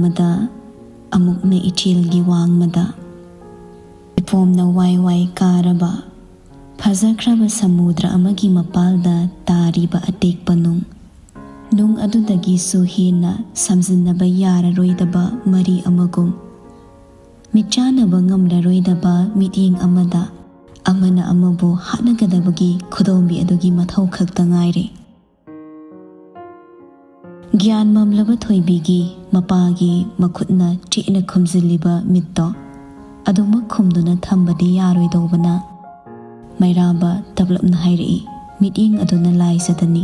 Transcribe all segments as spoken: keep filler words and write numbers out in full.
ꯃꯗ ꯑꯃꯨꯛꯅ ꯏꯆꯦꯜꯒꯤ ꯋꯥꯡꯃꯗ ꯏꯄꯣꯝꯅ ꯋꯥꯏ ꯋꯥꯏ ꯀꯥꯔꯕ ꯐꯖꯈ꯭ꯔꯕ ꯁꯃꯨꯗ꯭ꯔ ꯑꯃꯒꯤ ꯃꯄꯥꯜꯗ ꯇꯥꯔꯤꯕ ꯑꯇꯦꯛꯄ ꯅꯨꯡ, ꯅꯨꯡ ꯑꯗꯨꯗꯒꯤꯁꯨ ꯍꯦꯟꯅ ꯁꯝꯖꯤꯟꯅꯕ ꯌꯥꯔꯔꯣꯏꯗꯕ ꯃꯔꯤ ꯑꯃꯒꯨꯝ, ꯃꯤꯠꯆꯥꯟꯅꯕ ꯉꯝꯂꯔꯣꯏꯗꯕ ꯃꯤꯠꯌꯦꯡ ꯑꯃꯗ ꯑꯃꯅ ꯑꯃꯕꯨ ꯍꯥꯠꯅꯒꯗꯕꯒꯤ ꯈꯨꯗꯣꯝꯕꯤ ꯑꯗꯨꯒꯤ ꯃꯊꯧ ꯈꯛꯇ ꯉꯥꯏꯔꯦ꯫ ꯒ꯭ꯌꯥꯟ ꯃꯝꯂꯕ ꯊꯣꯏꯕꯤꯒꯤ ꯃꯄꯥꯒꯤ ꯃꯈꯨꯠꯅ ꯆꯦꯠꯅ ꯈꯨꯝꯖꯤꯜꯂꯤꯕ ꯃꯤꯠꯇꯣ ꯑꯗꯨꯃꯛ ꯈꯨꯝꯗꯨꯅ ꯊꯝꯕꯗꯤ ꯌꯥꯔꯣꯏꯗꯧꯕꯅ, ꯃꯩꯔꯥꯕ ꯇꯞꯂꯞꯅ ꯍꯥꯏꯔꯛꯏ, ꯃꯤꯠꯌꯦꯡ ꯑꯗꯨꯅ ꯂꯥꯏꯖꯗꯅꯤ꯫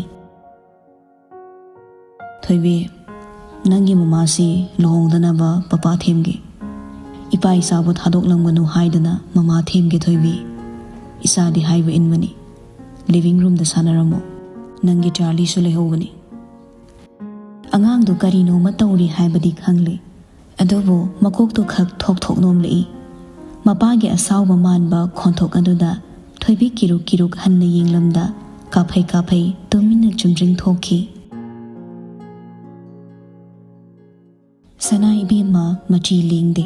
"ꯊꯣꯏꯕꯤ, ꯅꯪꯒꯤ ꯃꯃꯥꯁꯤ ꯂꯨꯍꯣꯡꯗꯅꯕ ꯄꯄꯥ ꯊꯦꯝꯒꯦ꯫ ꯏꯄꯥ ꯏꯆꯥꯕꯨ ꯊꯥꯗꯣꯛꯂꯝꯒꯅꯨ ꯍꯥꯏꯗꯅ ꯃꯃꯥ ꯊꯦꯝꯒꯦ ꯊꯣꯏꯕꯤ꯫ ꯏꯆꯥꯗꯤ ꯍꯥꯏꯕ ꯏꯟꯕꯅꯤ꯫ ꯂꯤꯚꯤꯡ ꯔꯨꯝꯗ ꯁꯥꯟꯅꯔꯝꯃꯣ꯫ ꯅꯪꯒꯤ ꯆꯥꯔꯂꯤꯁꯨ ꯂꯩꯍꯧꯕꯅꯤ꯫" ꯑꯉꯥꯡꯗꯨ ꯀꯔꯤꯅꯣꯃ ꯇꯧꯔꯤ ꯍꯥꯏꯕꯗꯤ ꯈꯪꯂꯦ꯫ ꯑꯗꯨꯕꯨ ꯃꯀꯣꯛꯇꯨ ꯈꯛ ꯊꯣꯛ ꯊꯣꯛ ꯅꯣꯝꯂꯛꯏ꯫ ꯃꯄꯥꯒꯤ ꯑꯁꯥꯎꯕ ꯃꯥꯟꯕ ꯈꯣꯟꯊꯣꯛ ꯑꯗꯨꯗ ꯊꯣꯏꯕꯤ ꯀꯤꯔꯨꯛ ꯀꯤꯔꯨꯛ ꯍꯟꯅ ꯌꯦꯡꯂꯝꯗ ꯀꯥꯐꯩ ꯀꯥꯐꯩ ꯇꯨꯃꯤꯟꯅ ꯆꯨꯝꯗ꯭ꯔꯤꯡ ꯊꯣꯛꯈꯤ꯫ ꯁꯅꯥ ꯏꯕꯦꯝꯃ ꯃꯆꯤ ꯂꯦꯡꯗꯦ꯫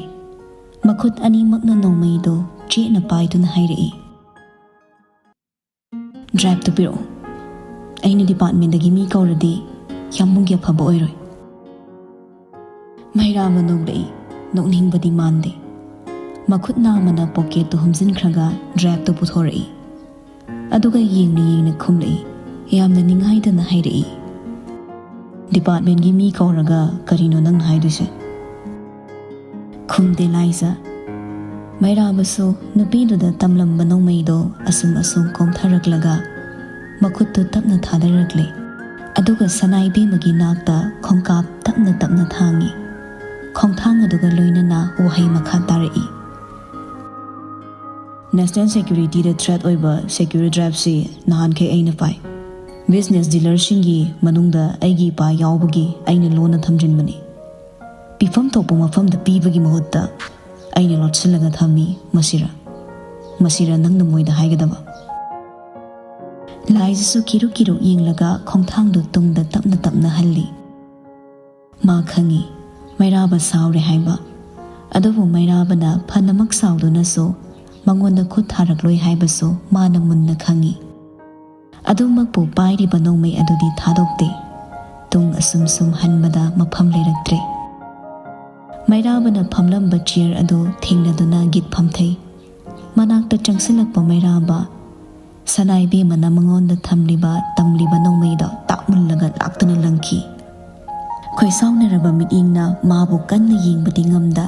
ꯃꯈꯨꯠ ꯑꯅꯤꯃꯛꯅ ꯅꯣꯡꯃꯩꯗꯨ ꯆꯦꯠꯅ ꯄꯥꯏꯗꯨꯅ ꯍꯥꯏꯔꯛꯏ, "ꯗ꯭ꯔꯥꯏꯚꯇꯨ ꯄꯤꯔꯛꯑꯣ꯫ ꯑꯩꯅ ꯗꯤꯄꯥꯔꯠꯃꯦꯟꯗꯒꯤ ꯃꯤ ꯀꯧꯔꯗꯤ ꯌꯥꯝ ꯃꯨꯛ ꯑꯐꯕ ꯑꯣꯏꯔꯣꯏ꯫" ꯃꯩꯔꯥꯕ ꯅꯣꯛꯂꯛꯏ꯫ ꯅꯣꯛꯅꯤꯡꯕꯗꯤ ꯃꯥꯟꯗꯦ꯫ ꯃꯈꯨꯠ ꯅꯥꯝꯃꯅ ꯄꯣꯀꯦꯠꯇꯨ ꯍꯨꯝꯖꯤꯟꯈ꯭ꯔꯒ ꯗ꯭ꯔꯥꯏꯚꯇꯨ ꯄꯨꯊꯣꯔꯛꯏ꯫ ꯑꯗꯨꯒ ꯌꯦꯡꯅ ꯌꯦꯡꯅ ꯈꯨꯝꯂꯛꯏ, ꯌꯥꯝꯅ ꯅꯤꯡꯉꯥꯏꯗꯅ ꯍꯥꯏꯔꯛꯏ, "ꯗꯤꯄꯥꯔꯠꯃꯦꯟꯒꯤ ꯃꯤ ꯀꯧꯔꯒ ꯀꯔꯤꯅꯣ ꯅꯪꯅ ꯍꯥꯏꯗꯣꯏꯁꯦ?" ꯈꯨꯝꯗꯦ ꯂꯥꯏꯖ꯫ ꯃꯩꯔꯥꯕꯁꯨ ꯅꯨꯄꯤꯗꯨꯗ ꯇꯝꯂꯝꯕ ꯅꯣꯡꯃꯩꯗꯣ ꯑꯁꯨꯝ ꯑꯁꯨꯝ ꯀꯣꯝꯊꯔꯛꯂꯒ ꯃꯈꯨꯠꯇꯨ ꯇꯞꯅ ꯊꯥꯗꯔꯛꯂꯦ꯫ ꯑꯗꯨꯒ ꯁꯅꯥꯏꯕꯦꯝꯃꯒꯤ ꯅꯥꯛꯇ ꯈꯣꯡꯀꯥꯞ ꯇꯞꯅ ꯇꯞꯅ ꯊꯥꯡꯉꯤ꯫ ꯈꯣꯡꯊꯥꯡ ꯑꯗꯨꯒ ꯂꯣꯏꯅꯅ ꯋꯥꯍꯩ ꯃꯈꯥ ꯇꯥꯔꯛꯏ, "ꯅꯦꯁꯅꯦꯜ ꯁꯦꯀ꯭ꯌꯨꯔꯤꯇꯤꯗ ꯊ꯭ꯔꯦꯠ ꯑꯣꯏꯕ ꯁꯦꯀ꯭ꯌꯨꯔ ꯗ꯭ꯔꯥꯏꯚꯁꯤ ꯅꯍꯥꯟꯈꯩ ꯑꯩꯅ ꯄꯥꯏ꯫ ꯕꯤꯖꯤꯅꯦꯁ ꯗꯤꯂꯔꯁꯤꯡꯒꯤ ꯃꯅꯨꯡꯗ ꯑꯩꯒꯤ ꯏꯄꯥ ꯌꯥꯎꯕꯒꯤ ꯑꯩꯅ ꯂꯣꯟꯅ ꯊꯝꯖꯤꯟꯕꯅꯤ꯫ ꯄꯤꯐꯝ ꯊꯣꯛꯄ ꯃꯐꯝꯗ ꯄꯤꯕꯒꯤ ꯃꯍꯨꯠꯇ ꯑꯩꯅ ꯂꯣꯠꯁꯤꯜꯂꯒ ꯊꯝꯃꯤ꯫ ꯃꯁꯤꯔ? ꯃꯁꯤꯔ ꯅꯪꯅ ꯃꯣꯏꯗ ꯍꯥꯏꯒꯗꯕ?" ꯂꯥꯏꯖꯁꯨ ꯀꯤꯔꯨꯛ ꯀꯤꯔꯨꯛ ꯌꯦꯡꯂꯒ ꯈꯣꯡꯊꯥꯡꯗꯨ ꯇꯨꯡꯗ ꯇꯞꯅ ꯇꯞꯅ ꯍꯜꯂꯤ꯫ ꯃꯥ ꯈꯪꯏ, ꯃꯩꯔꯥꯕ ꯁꯥꯎꯔꯦ ꯍꯥꯏꯕ꯫ ꯑꯗꯨꯕꯨ ꯃꯩꯔꯥꯕꯅ ꯐꯅꯃꯛ ꯁꯥꯎꯗꯨꯅꯁꯨ ꯃꯉꯣꯟꯗ ꯈꯨꯠ ꯊꯥꯔꯛꯂꯣꯏ ꯍꯥꯏꯕꯁꯨ ꯃꯥꯅ ꯃꯨꯟꯅ ꯈꯪꯏ꯫ ꯑꯗꯨꯃꯛꯄꯨ ꯄꯥꯏꯔꯤꯕ ꯅꯣꯡꯃꯩ ꯑꯗꯨꯗꯤ ꯊꯥꯗꯣꯛꯇꯦ꯫ ꯇꯨꯡ ꯑꯁꯨꯝ ꯁꯨꯝ ꯍꯟꯕꯗ ꯃꯐꯝ ꯂꯩꯔꯛꯇ꯭ꯔꯦ꯫ ꯃꯩꯔꯥꯕꯅ ꯐꯝꯂꯝꯕ ꯆꯤꯌꯔ ꯑꯗꯨ ꯊꯦꯡꯅꯗꯨꯅ ꯒꯤꯠ ꯐꯝꯊꯩ꯫ ꯃꯅꯥꯛꯇ ꯆꯪꯁꯤꯜꯂꯛꯄ ꯃꯩꯔꯥꯕ ꯁꯅꯥꯏꯕꯦꯝꯃꯅ ꯃꯉꯣꯟꯗ ꯊꯝꯂꯤꯕ ꯇꯝꯂꯤꯕ ꯅꯣꯡꯃꯩꯗꯣ ꯇꯥꯛ ꯃꯨꯜꯂꯒ ꯂꯥꯛꯇꯨꯅ ꯂꯪꯈꯤ꯫ ꯈꯣꯏꯁꯥꯎꯅꯔꯕ ꯃꯤꯠꯌꯦꯡꯅ ꯃꯥꯕꯨ ꯀꯟꯅ ꯌꯦꯡꯕꯗꯤ ꯉꯝꯗ,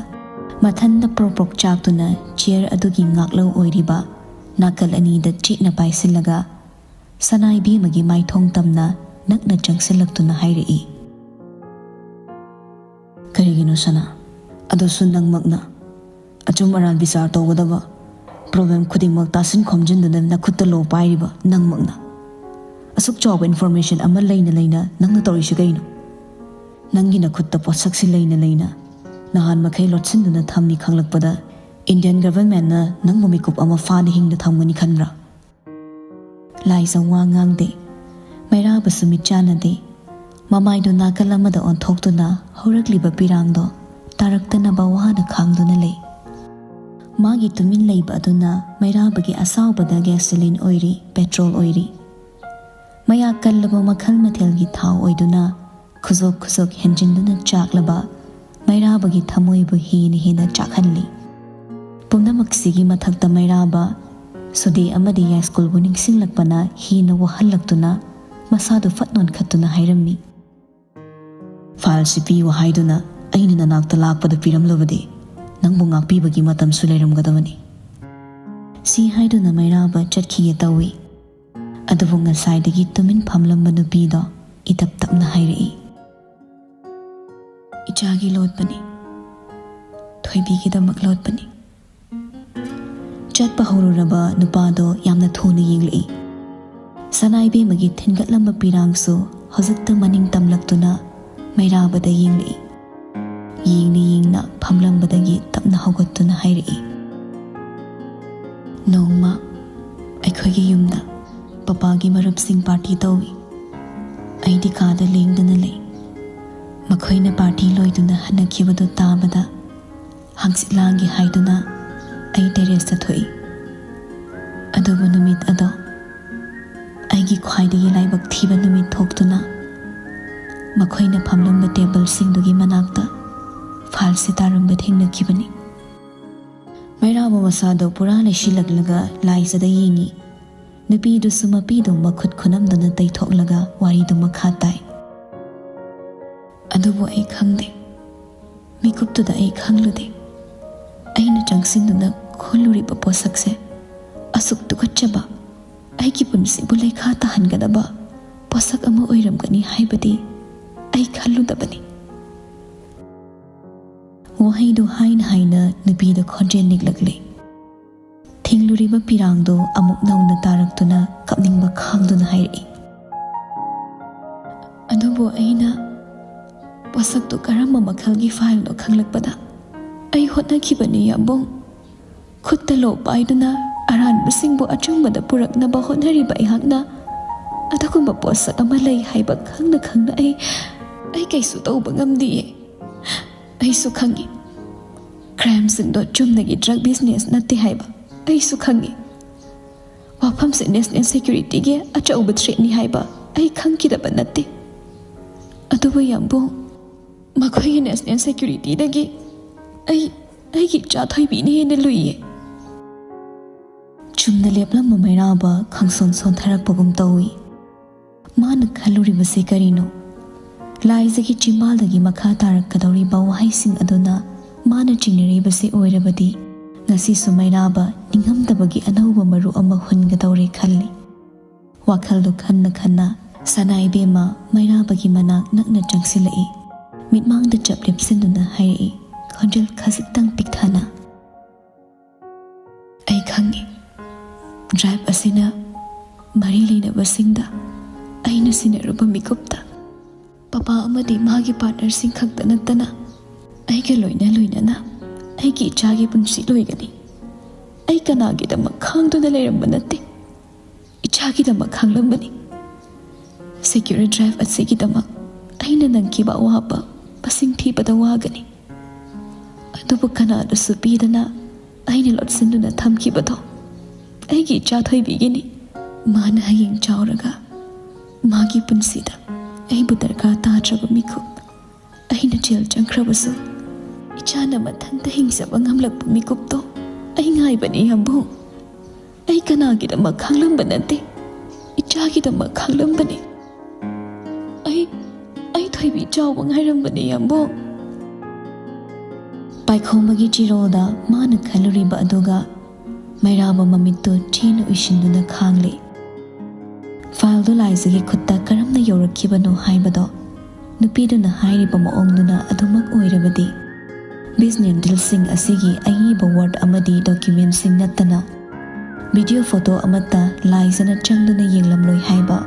ꯃꯊꯟꯗ ꯄ꯭ꯔꯣꯛ ꯄ꯭ꯔꯣꯛ ꯆꯥꯛꯇꯨꯅ ꯆꯤꯌꯔ ꯑꯗꯨꯒꯤ ꯉꯥꯛꯂꯧ ꯑꯣꯏꯔꯤꯕ ꯅꯥꯀꯜ ꯑꯅꯤꯗ ꯆꯦꯠꯅ ꯄꯥꯏꯁꯤꯜꯂꯒ ꯁꯅꯥꯏꯕꯦꯝꯃꯒꯤ ꯃꯥꯏꯊꯣꯡ ꯇꯝꯅ ꯅꯛꯅ ꯆꯪꯁꯤꯜꯂꯛꯇꯨꯅ ꯍꯥꯏꯔꯛꯏ꯫ "ꯀꯔꯤꯒꯤꯅꯣ ꯁꯅꯥ? ꯑꯗꯨꯁꯨ ꯅꯪꯃꯛꯅ꯫ ꯑꯆꯨꯝ ꯑꯔꯥꯟ ꯕꯤꯆꯥꯔ ꯇꯧꯒꯗꯕ ꯄ꯭ꯔꯣꯕ꯭ꯂꯦꯝ ꯈꯨꯗꯤꯡꯃꯛ ꯇꯥꯁꯤꯟ ꯈꯣꯝꯖꯤꯟꯗꯨꯅ ꯅꯈꯨꯠꯇ ꯂꯣ ꯄꯥꯏꯔꯤꯕ ꯅꯪꯃꯛꯅ꯫ ꯑꯁꯨꯛ ꯆꯥꯎꯕ ꯏꯟꯐꯣꯔꯃꯦꯁꯟ ꯑꯃ ꯂꯩꯅ ꯂꯩꯅ ꯅꯪꯅ ꯇꯧꯔꯤꯁꯤ ꯀꯩꯅꯣ? ꯅꯪꯒꯤ ꯅꯈꯨꯠꯇ ꯄꯣꯠꯁꯛꯁꯤ ꯂꯩꯅ ꯂꯩꯅ ꯅꯍꯥꯟ ꯃꯈꯩ ꯂꯣꯠꯁꯤꯟꯗꯨꯅ ꯊꯝꯃꯤ ꯈꯪꯂꯛꯄꯗ ꯏꯟꯗꯤꯌꯟ ꯒꯚꯔꯟꯃꯦꯟꯅ ꯅꯪꯕꯨ ꯃꯤꯀꯨꯞ ꯑꯃ ꯐꯥꯅ ꯍꯤꯡꯅ ꯊꯝꯒꯅꯤ ꯈꯟꯕ꯭ꯔꯥ?" ꯂꯥꯏꯖ ꯋꯥ ꯉꯥꯡꯗꯦ꯫ ꯃꯩꯔꯥꯕꯁꯨ ꯃꯤꯠ ꯆꯥꯟꯅꯗꯦ꯫ ꯃꯃꯥꯏꯗꯨ ꯅꯥꯀꯜ ꯑꯃꯗ ꯑꯣꯟꯊꯣꯛꯇꯨꯅ ꯍꯧꯔꯛꯂꯤꯕ ꯄꯤꯔꯥꯡꯗꯣ ꯇꯥꯔꯛꯇꯅꯕ ꯋꯥꯅ ꯈꯥꯡꯗꯨꯅ ꯂꯩ꯫ ꯃꯥꯒꯤ ꯇꯨꯃꯤꯟ ꯂꯩꯕ ꯑꯗꯨꯅ ꯃꯩꯔꯥꯕꯒꯤ ꯑꯁꯥꯎꯕꯗ ꯒꯦꯁꯣꯂꯤꯟ ꯑꯣꯏꯔꯤ, ꯄꯦꯇ꯭ꯔꯣꯜ ꯑꯣꯏꯔꯤ꯫ ꯃꯌꯥꯛ ꯀꯜꯂꯕ ꯃꯈꯜ ꯃꯊꯦꯜꯒꯤ ꯊꯥꯎ ꯑꯣꯏꯗꯨꯅ ꯈꯨꯖꯣꯛ ꯈꯨꯖꯣꯛ ꯍꯦꯟꯖꯤꯟꯗꯨꯅ ꯆꯥꯛꯂꯕ ꯃꯩꯔꯥꯕꯒꯤ ꯊꯃꯣꯏꯕꯨ ꯍꯦꯟꯅ ꯍꯦꯟꯅ ꯆꯥꯛꯍꯜꯂꯤ꯫ ꯄꯨꯝꯅꯃꯛꯁꯤꯒꯤ ꯃꯊꯛꯇ ꯃꯩꯔꯥꯕ ꯁꯨꯗꯦ ꯑꯃꯗꯤ ꯌꯥꯏꯁ꯭ꯀꯨꯜꯕꯨ ꯅꯤꯡꯁꯤꯡꯂꯛꯄꯅ ꯍꯦꯟꯅ ꯋꯥꯍꯜꯂꯛꯇꯨꯅ ꯃꯁꯥꯗꯨ ꯐꯠ ꯅꯣꯟꯈꯠꯇꯨꯅ ꯍꯥꯏꯔꯝꯃꯤ꯫ "ꯐꯥꯏꯜꯁꯤ ꯄꯤꯌꯨ ꯍꯥꯏꯗꯨꯅ ꯑꯩꯅ ꯅꯅꯥꯛꯇ ꯂꯥꯛꯄꯗ ꯄꯤꯔꯝꯂꯕꯗꯤ ꯅꯪꯕꯨ ꯉꯥꯛꯄꯤꯕꯒꯤ ꯃꯇꯝꯁꯨ ꯂꯩꯔꯝꯒꯗꯕꯅꯤ꯫" ꯁꯤ ꯍꯥꯏꯗꯨꯅ ꯃꯩꯔꯥꯕ ꯆꯠꯈꯤꯒꯦ ꯇꯧꯏ꯫ ꯑꯗꯨꯕꯨ ꯉꯁꯥꯏꯗꯒꯤ ꯇꯨꯃꯤꯟ ꯐꯝꯂꯝꯕ ꯅꯨꯄꯤꯗꯣ ꯏꯇꯞ ꯇꯞꯅ ꯍꯥꯏꯔꯛꯏ꯫ "ꯏꯆꯥꯒꯤ ꯂꯣꯠꯄꯅꯤ, ꯊꯣꯏꯕꯤꯒꯤꯗꯃꯛ ꯂꯣꯠꯄꯅꯤ꯫" ꯆꯠꯄ ꯍꯧꯔꯨꯔꯕ ꯅꯨꯄꯥꯗꯣ ꯌꯥꯝꯅ ꯊꯨꯅ ꯌꯦꯡꯂꯛꯏ꯫ ꯁꯅꯥꯏꯕꯦꯝꯃꯒꯤ ꯊꯤꯟꯒꯠꯂꯝꯕ ꯄꯤꯔꯥꯡꯁꯨ ꯍꯧꯖꯤꯛꯇ ꯃꯅꯤꯡ ꯇꯝꯂꯛꯇꯨꯅ ꯃꯩꯔꯥꯕꯗ ꯌꯦꯡꯂꯛꯏ꯫ ꯌꯦꯡꯅ ꯌꯦꯡꯅ ꯐꯝꯂꯝꯕꯗꯒꯤ ꯇꯞꯅ ꯍꯧꯒꯠꯇꯨꯅ ꯍꯥꯏꯔꯛꯏ, "ꯅꯣꯡꯃ ꯑꯩꯈꯣꯏꯒꯤ ꯌꯨꯝꯗ ꯄꯄꯥꯒꯤ ꯃꯔꯨꯞꯁꯤꯡ ꯄꯥꯔꯇꯤ ꯇꯧꯏ꯫ ꯑꯩꯗꯤ ꯀꯥꯗ ꯂꯦꯡꯗꯅ ꯂꯩ꯫ ꯃꯈꯣꯏꯅ ꯄꯥꯔꯇꯤ ꯂꯣꯏꯗꯨꯅ ꯍꯟꯅꯈꯤꯕꯗꯨ ꯇꯥꯕꯗ ꯍꯪꯆꯤꯠ ꯂꯥꯡꯒꯦ ꯍꯥꯏꯗꯨꯅ ꯑꯩ ꯇꯦꯔꯦꯁꯇ ꯊꯣꯛꯏ꯫ ꯑꯗꯨꯕꯨ ꯅꯨꯃꯤꯠ ꯑꯗꯣ ꯑꯩꯒꯤ ꯈ꯭ꯋꯥꯏꯗꯒꯤ ꯂꯥꯏꯕꯛ ꯊꯤꯕ ꯅꯨꯃꯤꯠ ꯊꯣꯛꯇꯨꯅ ꯃꯈꯣꯏꯅ ꯐꯝꯂꯝꯕ ꯇꯦꯕꯜꯁꯤꯡꯗꯨꯒꯤ ꯃꯅꯥꯛꯇ ꯐꯥꯜꯁꯦ ꯇꯥꯔꯝꯕ ꯊꯦꯡꯅꯈꯤꯕꯅꯤ꯫ ꯃꯩꯔꯥꯕ ꯃꯁꯥꯗꯣ ꯄꯨꯔꯥ ꯂꯩꯁꯤꯜꯂꯛꯂꯒ ꯂꯥꯏꯖꯗ ꯌꯦꯡꯉꯤ꯫ ꯅꯨꯄꯤꯗꯨꯁꯨ ꯃꯄꯤꯗꯨ ꯃꯈꯨꯠ ꯈꯨꯅꯝꯗꯨꯅ ꯇꯩꯊꯣꯛꯂꯒ ꯋꯥꯔꯤꯗꯨ ꯃꯈꯥ ꯇꯥꯏ꯫ ꯑꯗꯨꯕꯨ ꯑꯩ ꯈꯪꯗꯦ꯫ ꯃꯤꯀꯨꯞꯇꯨꯗ ꯑꯩ ꯈꯪꯂꯨꯗꯦ꯫ ꯑꯩꯅ ꯆꯪꯁꯤꯟꯗꯨꯅ ꯈꯣꯜꯂꯨꯔꯤꯕ ꯄꯣꯠꯁꯛꯁꯦ ꯑꯁꯨꯛ ꯇꯨꯀꯠꯆꯕ, ꯑꯩꯒꯤ ꯄꯨꯟꯁꯤꯕꯨ ꯂꯩꯈꯥ ꯇꯥꯍꯟꯒꯗꯕ ꯄꯣꯠꯁꯛ ꯑꯃ ꯑꯣꯏꯔꯝꯒꯅꯤ ꯍꯥꯏꯕꯗꯤ ꯑꯩ ꯈꯜꯂꯨꯗꯕꯅꯤ꯫ ꯋꯥꯍꯩꯗꯨ ꯍꯥꯏꯅ ꯍꯥꯏꯅ ꯅꯨꯄꯤꯗ ꯈꯣꯟꯖꯦꯜ ꯅꯤꯛꯂꯛꯂꯦ꯫ ꯊꯤꯡꯂꯨꯔꯤꯕ ꯄꯤꯔꯥꯡꯗꯨ ꯑꯃꯨꯛ ꯅꯧꯅ ꯇꯥꯔꯛꯇꯨꯅ ꯀꯞꯅꯤꯡꯕ ꯈꯥꯡꯗꯨꯅ ꯍꯥꯏꯔꯛꯏ꯫ ꯑꯗꯨꯕꯨ ꯑꯩꯅ ꯄꯣꯠꯁꯛꯇꯨ ꯀꯔꯝꯕ ꯃꯈꯜꯒꯤ ꯐꯥꯏꯜꯅꯣ ꯈꯪꯂꯛꯄꯗ ꯑꯩ ꯍꯣꯠꯅꯈꯤꯕꯅꯤ, ꯌꯥꯝꯕꯨꯡ꯫ ꯈꯨꯠꯇ ꯂꯣ ꯄꯥꯏꯗꯨꯅ ꯑꯔꯥꯟꯕꯁꯤꯡꯕꯨ ꯑꯆꯨꯝꯕꯗ ꯄꯨꯔꯛꯅꯕ ꯍꯣꯠꯅꯔꯤꯕ ꯑꯩꯍꯥꯛꯅ ꯑꯗꯨꯒꯨꯝꯕ ꯄꯣꯠꯁꯛ ꯑꯃ ꯂꯩ ꯍꯥꯏꯕ ꯈꯪꯅ ꯈꯪꯅ ꯑꯩ, ꯑꯩ ꯀꯩꯁꯨ ꯇꯧꯕ ꯉꯝꯗꯤꯌꯦ꯫ ꯑꯩꯁꯨ ꯈꯪꯏ, ꯀ꯭ꯔꯥꯏꯝꯁꯤꯡꯗꯣ ꯆꯨꯝꯅꯒꯤ ꯗ꯭ꯔꯒ ꯕꯤꯖꯤꯅꯦꯁ ꯅꯠꯇꯦ ꯍꯥꯏꯕ ꯑꯩꯁꯨ ꯈꯪꯏ꯫ ꯋꯥꯐꯝꯁꯦ ꯅꯦꯁꯅꯦꯜ ꯁꯦꯀ꯭ꯌꯨꯔꯤꯇꯤꯒꯤ ꯑꯆꯧꯕ ꯊ꯭ꯔꯦꯠꯅꯤ ꯍꯥꯏꯕ ꯑꯩ ꯈꯪꯈꯤꯗꯕ ꯅꯠꯇꯦ꯫ ꯑꯗꯨꯕꯨ ꯌꯥꯝꯕꯨꯡ, ꯃꯈꯣꯏꯒꯤ ꯅꯦꯁꯅꯦꯜ ꯁꯦꯀ꯭ꯌꯨꯔꯤꯇꯤꯗꯒꯤ ꯑꯩ, ꯑꯩꯒꯤ ꯏꯆꯥ ꯊꯣꯏꯕꯤꯅ ꯍꯦꯟꯅ ꯂꯨꯏꯌꯦ꯫ ꯆꯨꯝꯅ ꯂꯦꯞꯂꯝꯕ ꯃꯩꯔꯥꯕ ꯈꯪꯁꯣꯟ ꯁꯣꯟꯊꯔꯛꯄꯒꯨꯝ ꯇꯧꯏ꯫ ꯃꯥꯅ ꯈꯜꯂꯨꯔꯤꯕꯁꯤ ꯀꯔꯤꯅꯣ? ꯂꯥꯏꯖꯒꯤ ꯆꯤꯝꯕꯥꯜꯗꯒꯤ ꯃꯈꯥ ꯇꯥꯔꯛꯀꯗꯧꯔꯤꯕ ꯋꯥꯍꯩꯁꯤꯡ ꯑꯗꯨꯅ ꯃꯥꯅ ꯆꯤꯡꯅꯔꯤꯕꯁꯤ ꯑꯣꯏꯔꯕꯗꯤ, ꯉꯁꯤꯁꯨ ꯃꯩꯔꯥꯕ ꯅꯤꯡꯉꯝꯗꯕꯒꯤ ꯑꯅꯧꯕ ꯃꯔꯨ ꯑꯃ ꯍꯨꯟꯒꯗꯧꯔꯦ ꯈꯜꯂꯤ꯫ ꯋꯥꯈꯜꯗꯨ ꯈꯟꯅ ꯈꯟꯅ ꯁꯅꯥ ꯏꯕꯦꯝꯃ ꯃꯩꯔꯥꯕꯒꯤ ꯃꯅꯥꯛ ꯅꯛꯅ ꯆꯪꯁꯤꯜꯂꯛꯏ꯫ ꯃꯤꯠꯃꯥꯡꯗ ꯆꯞ ꯂꯦꯞꯁꯤꯟꯗꯨꯅ ꯍꯥꯏꯔꯛꯏ, ꯈꯣꯟꯖꯦꯜ ꯈꯖꯤꯛꯇꯪ ꯄꯤꯛꯊꯅ꯫ ꯑꯩ ꯈꯪꯏ, ꯗ꯭ꯔꯥꯏꯚ ꯑꯁꯤꯅ ꯃꯔꯤ ꯂꯩꯅꯕꯁꯤꯡꯗ ꯑꯩꯅ ꯁꯤꯟꯅꯔꯨꯕ ꯃꯤꯀꯨꯞꯇ ꯄꯄꯥ ꯑꯃꯗꯤ ꯃꯥꯒꯤ ꯄꯥꯔꯠꯅꯔꯁꯤꯡ ꯈꯛꯇ ꯅꯠꯇꯅ ꯑꯩꯒ ꯂꯣꯏꯅ ꯂꯣꯏꯅꯅ ꯑꯩꯒꯤ ꯏꯆꯥꯒꯤ ꯄꯨꯟꯁꯤ ꯂꯣꯏꯒꯅꯤ꯫ ꯑꯩ ꯀꯅꯥꯒꯤꯗꯃꯛ ꯈꯥꯡꯗꯨꯅ ꯂꯩꯔꯝꯕ ꯅꯠꯇꯦ, ꯏꯆꯥꯒꯤꯗꯃꯛ ꯈꯥꯡꯂꯝꯕꯅꯤ꯫ ꯁꯦꯀ꯭ꯌꯨꯔ ꯗ꯭ꯔꯥꯏꯚ ꯑꯁꯤꯒꯤꯗꯃꯛ ꯑꯩꯅ ꯅꯪꯈꯤꯕ ꯑꯋꯥꯕ ꯃꯁꯤꯡ ꯊꯤꯕꯗ ꯋꯥꯒꯅꯤ꯫ ꯑꯗꯨꯕꯨ ꯀꯅꯥꯗꯁꯨ ꯄꯤꯗꯅ ꯑꯩꯅ ꯂꯣꯠꯁꯤꯟꯗꯨꯅ ꯊꯝꯈꯤꯕꯗꯣ ꯑꯩꯒꯤ ꯏꯆꯥ ꯊꯣꯏꯕꯤꯒꯤꯅꯤ꯫ ꯃꯥꯅ ꯍꯌꯦꯡ ꯆꯥꯎꯔꯒ ꯃꯥꯒꯤ ꯄꯨꯟꯁꯤꯗ ꯑꯩꯕꯨ ꯗꯔꯀꯥꯔ ꯇꯥꯗ꯭ꯔꯕ ꯃꯤꯀꯨꯞ, ꯑꯩꯅ ꯖꯦꯜ ꯆꯪꯈ꯭ꯔꯕꯁꯨ ꯏꯆꯥꯅ ꯃꯊꯟꯇ ꯍꯤꯡꯖꯕ ꯉꯝꯂꯛꯄ ꯃꯤꯀꯨꯞꯇꯣ ꯑꯩ ꯉꯥꯏꯕꯅꯤ, ꯌꯥꯝꯕꯨꯡ꯫ ꯑꯩ ꯀꯅꯥꯒꯤꯗꯃꯛ ꯈꯥꯡꯂꯝꯕ ꯅꯠꯇꯦ, ꯏꯆꯥꯒꯤꯗꯃꯛ ꯈꯥꯡꯂꯝꯕꯅꯤ꯫ ꯑꯩ, ꯑꯩ ꯊꯣꯏꯕꯤ ꯆꯥꯎꯕ ꯉꯥꯏꯔꯝꯕꯅꯤ, ꯌꯥꯝꯕꯨꯡ꯫ ꯄꯥꯏꯈꯣꯝꯕꯒꯤ ꯆꯤꯔꯣꯜꯗ ꯃꯥꯅ ꯈꯜꯂꯨꯔꯤꯕ ꯑꯗꯨꯒ ꯃꯩꯔꯥꯕ ꯃꯃꯤꯠꯇꯨ ꯆꯦꯅ ꯎꯏꯁꯤꯟꯗꯨꯅ ꯈꯥꯡꯂꯤ꯫ ꯐꯥꯏꯜꯗꯨ ꯂꯥꯏꯖꯒꯤ ꯈꯨꯠꯇ ꯀꯔꯝꯅ ꯌꯧꯔꯛꯈꯤꯕꯅꯣ ꯍꯥꯏꯕꯗꯣ ꯅꯨꯄꯤꯗꯨꯅ ꯍꯥꯏꯔꯤꯕ ꯃꯑꯣꯡꯗꯨꯅ ꯑꯗꯨꯃꯛ ꯑꯣꯏꯔꯕꯗꯤ, ꯕꯤꯖꯅꯦꯟ ꯗꯤꯜꯁꯤꯡ ꯑꯁꯤꯒꯤ ꯑꯏꯕ ꯋꯥꯔꯗ ꯑꯃꯗꯤ ꯗꯣꯀ꯭ꯌꯨꯃꯦꯟꯁꯤꯡ ꯅꯠꯇꯅ ꯚꯤꯗꯤꯑꯣ ꯐꯣꯇꯣ ꯑꯃꯠꯇ ꯂꯥꯏꯖꯅ ꯆꯪꯗꯨꯅ ꯌꯦꯡꯂꯝꯂꯣꯏ ꯍꯥꯏꯕ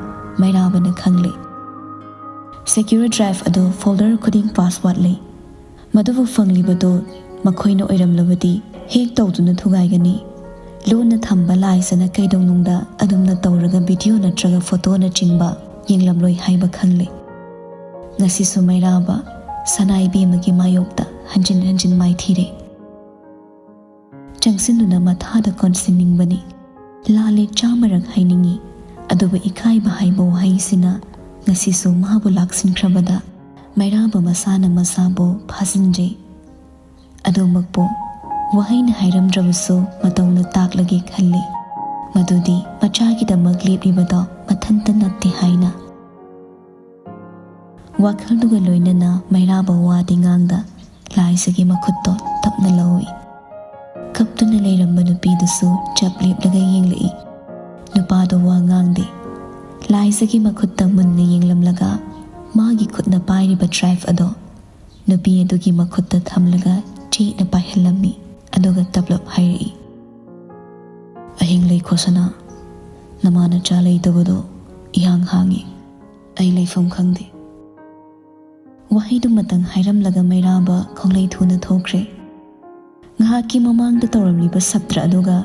ꯃꯩꯔꯥꯕꯅ ꯈꯪꯂꯤ꯫ ꯁꯦꯀ꯭ꯌꯨꯔ ꯗ꯭ꯔꯥꯏꯚ ꯑꯗꯨ ꯐꯣꯜꯗꯔ ꯈꯨꯗꯤꯡ ꯄꯥꯁꯋꯥꯔꯗ ꯂꯩ꯫ ꯃꯗꯨꯕꯨ ꯐꯪꯂꯤꯕꯗꯨ ꯃꯈꯣꯏꯅ ꯑꯣꯏꯔꯝꯂꯕꯗꯤ ꯍꯦꯛ ꯇꯧꯗꯨꯅ ꯊꯨꯒꯥꯏꯒꯅꯤ꯫ ꯂꯣꯟꯅ ꯊꯝꯕ ꯂꯥꯏꯖꯅ ꯀꯩꯗꯧꯅꯨꯡꯗ ꯑꯗꯨꯝꯅ ꯇꯧꯔꯒ ꯚꯤꯗꯤꯑꯣ ꯅꯠꯇ꯭ꯔꯒ ꯐꯣꯇꯣꯅꯆꯤꯡꯕ ꯌꯦꯡꯂꯝꯂꯣꯏ ꯍꯥꯏꯕ ꯈꯪꯂꯦ꯫ ꯉꯁꯤꯁꯨ ꯃꯩꯔꯥꯕ ꯁꯅꯥ ꯏꯕꯦꯝꯃꯒꯤ ꯃꯥꯌꯣꯛꯇ ꯍꯟꯖꯤꯟ ꯍꯟꯖꯤꯟ ꯃꯥꯏꯊꯤꯔꯦ꯫ ꯆꯪꯁꯤꯟꯗꯨꯅ ꯃꯊꯥꯗ ꯀꯣꯟꯁꯤꯟꯅꯤꯡꯕꯅꯤ꯫ ꯂꯥꯜꯂꯦ ꯆꯥꯝꯃꯔꯛ ꯍꯥꯏꯅꯤꯡꯏ, ꯑꯗꯨꯕꯨ ꯏꯀꯥꯏꯕ ꯍꯥꯏꯕ ꯋꯥꯍꯩꯁꯤꯅ ꯉꯁꯤꯁꯨ ꯃꯥꯕꯨ ꯂꯥꯛꯁꯤꯟꯈ꯭ꯔꯕꯗ ꯃꯩꯔꯥꯕ ꯃꯁꯥꯅ ꯃꯁꯥꯕꯨ ꯐꯥꯖꯤꯟꯖꯩ꯫ ꯑꯗꯨꯃꯛꯄꯨ ꯋꯥꯍꯩꯅ ꯍꯥꯏꯔꯝꯗ꯭ꯔꯕꯁꯨ ꯃꯇꯧꯅ ꯇꯥꯛꯂꯒꯦ ꯈꯜꯂꯤ, ꯃꯗꯨꯗꯤ ꯃꯆꯥꯒꯤꯗꯃꯛ ꯂꯦꯞꯂꯤꯕꯗꯣ ꯃꯊꯟꯇ ꯅꯠꯇꯦ ꯍꯥꯏꯅ꯫ ꯋꯥꯈꯜꯗꯨꯒ ꯂꯣꯏꯅꯅ ꯃꯩꯔꯥꯕ ꯋꯥꯗꯤ ꯉꯥꯡꯗ ꯂꯥꯏꯖꯒꯤ ꯃꯈꯨꯠꯇꯣ ꯇꯞꯅ ꯂꯧꯏ꯫ ꯀꯞꯇꯨꯅ ꯂꯩꯔꯝꯕ ꯅꯨꯄꯤꯗꯨꯁꯨ ꯆꯞ ꯂꯦꯞꯂꯒ ꯌꯦꯡꯂꯛꯏ꯫ ꯅꯨꯄꯥꯗꯣ ꯋꯥ ꯉꯥꯡꯗꯦ꯫ ꯂꯥꯏꯖꯒꯤ ꯃꯈꯨꯠꯇ ꯃꯨꯟꯅ ꯌꯦꯡꯂꯝꯂꯒ ꯃꯥꯒꯤ ꯈꯨꯠꯅ ꯄꯥꯏꯔꯤꯕ ꯗ꯭ꯔꯥꯏꯚ ꯑꯗꯣ ꯅꯨꯄꯤ ꯑꯗꯨꯒꯤ ꯃꯈꯨꯠꯇ ꯊꯝꯂꯒ ꯆꯦꯠꯅ ꯄꯥꯏꯍꯜꯂꯝꯃꯤ꯫ ꯑꯗꯨꯒ ꯇꯞꯂꯞ ꯍꯥꯏꯔꯛꯏ, "ꯑꯍꯤꯡ ꯂꯩꯈꯣ ꯁꯅꯥ, ꯅꯃꯥ ꯅꯆꯥ ꯂꯩꯇꯕꯗꯣ ꯏꯍꯥꯡ ꯍꯥꯡꯉꯤ꯫ ꯑꯩ ꯂꯩꯐꯝ ꯈꯪꯗꯦ꯫" ꯋꯥꯍꯩꯗꯨꯃꯇꯪ ꯍꯥꯏꯔꯝꯂꯒ ꯃꯩꯔꯥꯕ ꯈꯣꯡꯂꯩ ꯊꯨꯅ ꯊꯣꯛꯈ꯭ꯔꯦ꯫ ꯉꯥꯏꯍꯥꯛꯀꯤ ꯃꯃꯥꯡꯗ ꯇꯧꯔꯝꯂꯤꯕ ꯁꯞꯇ꯭ꯔ ꯑꯗꯨꯒ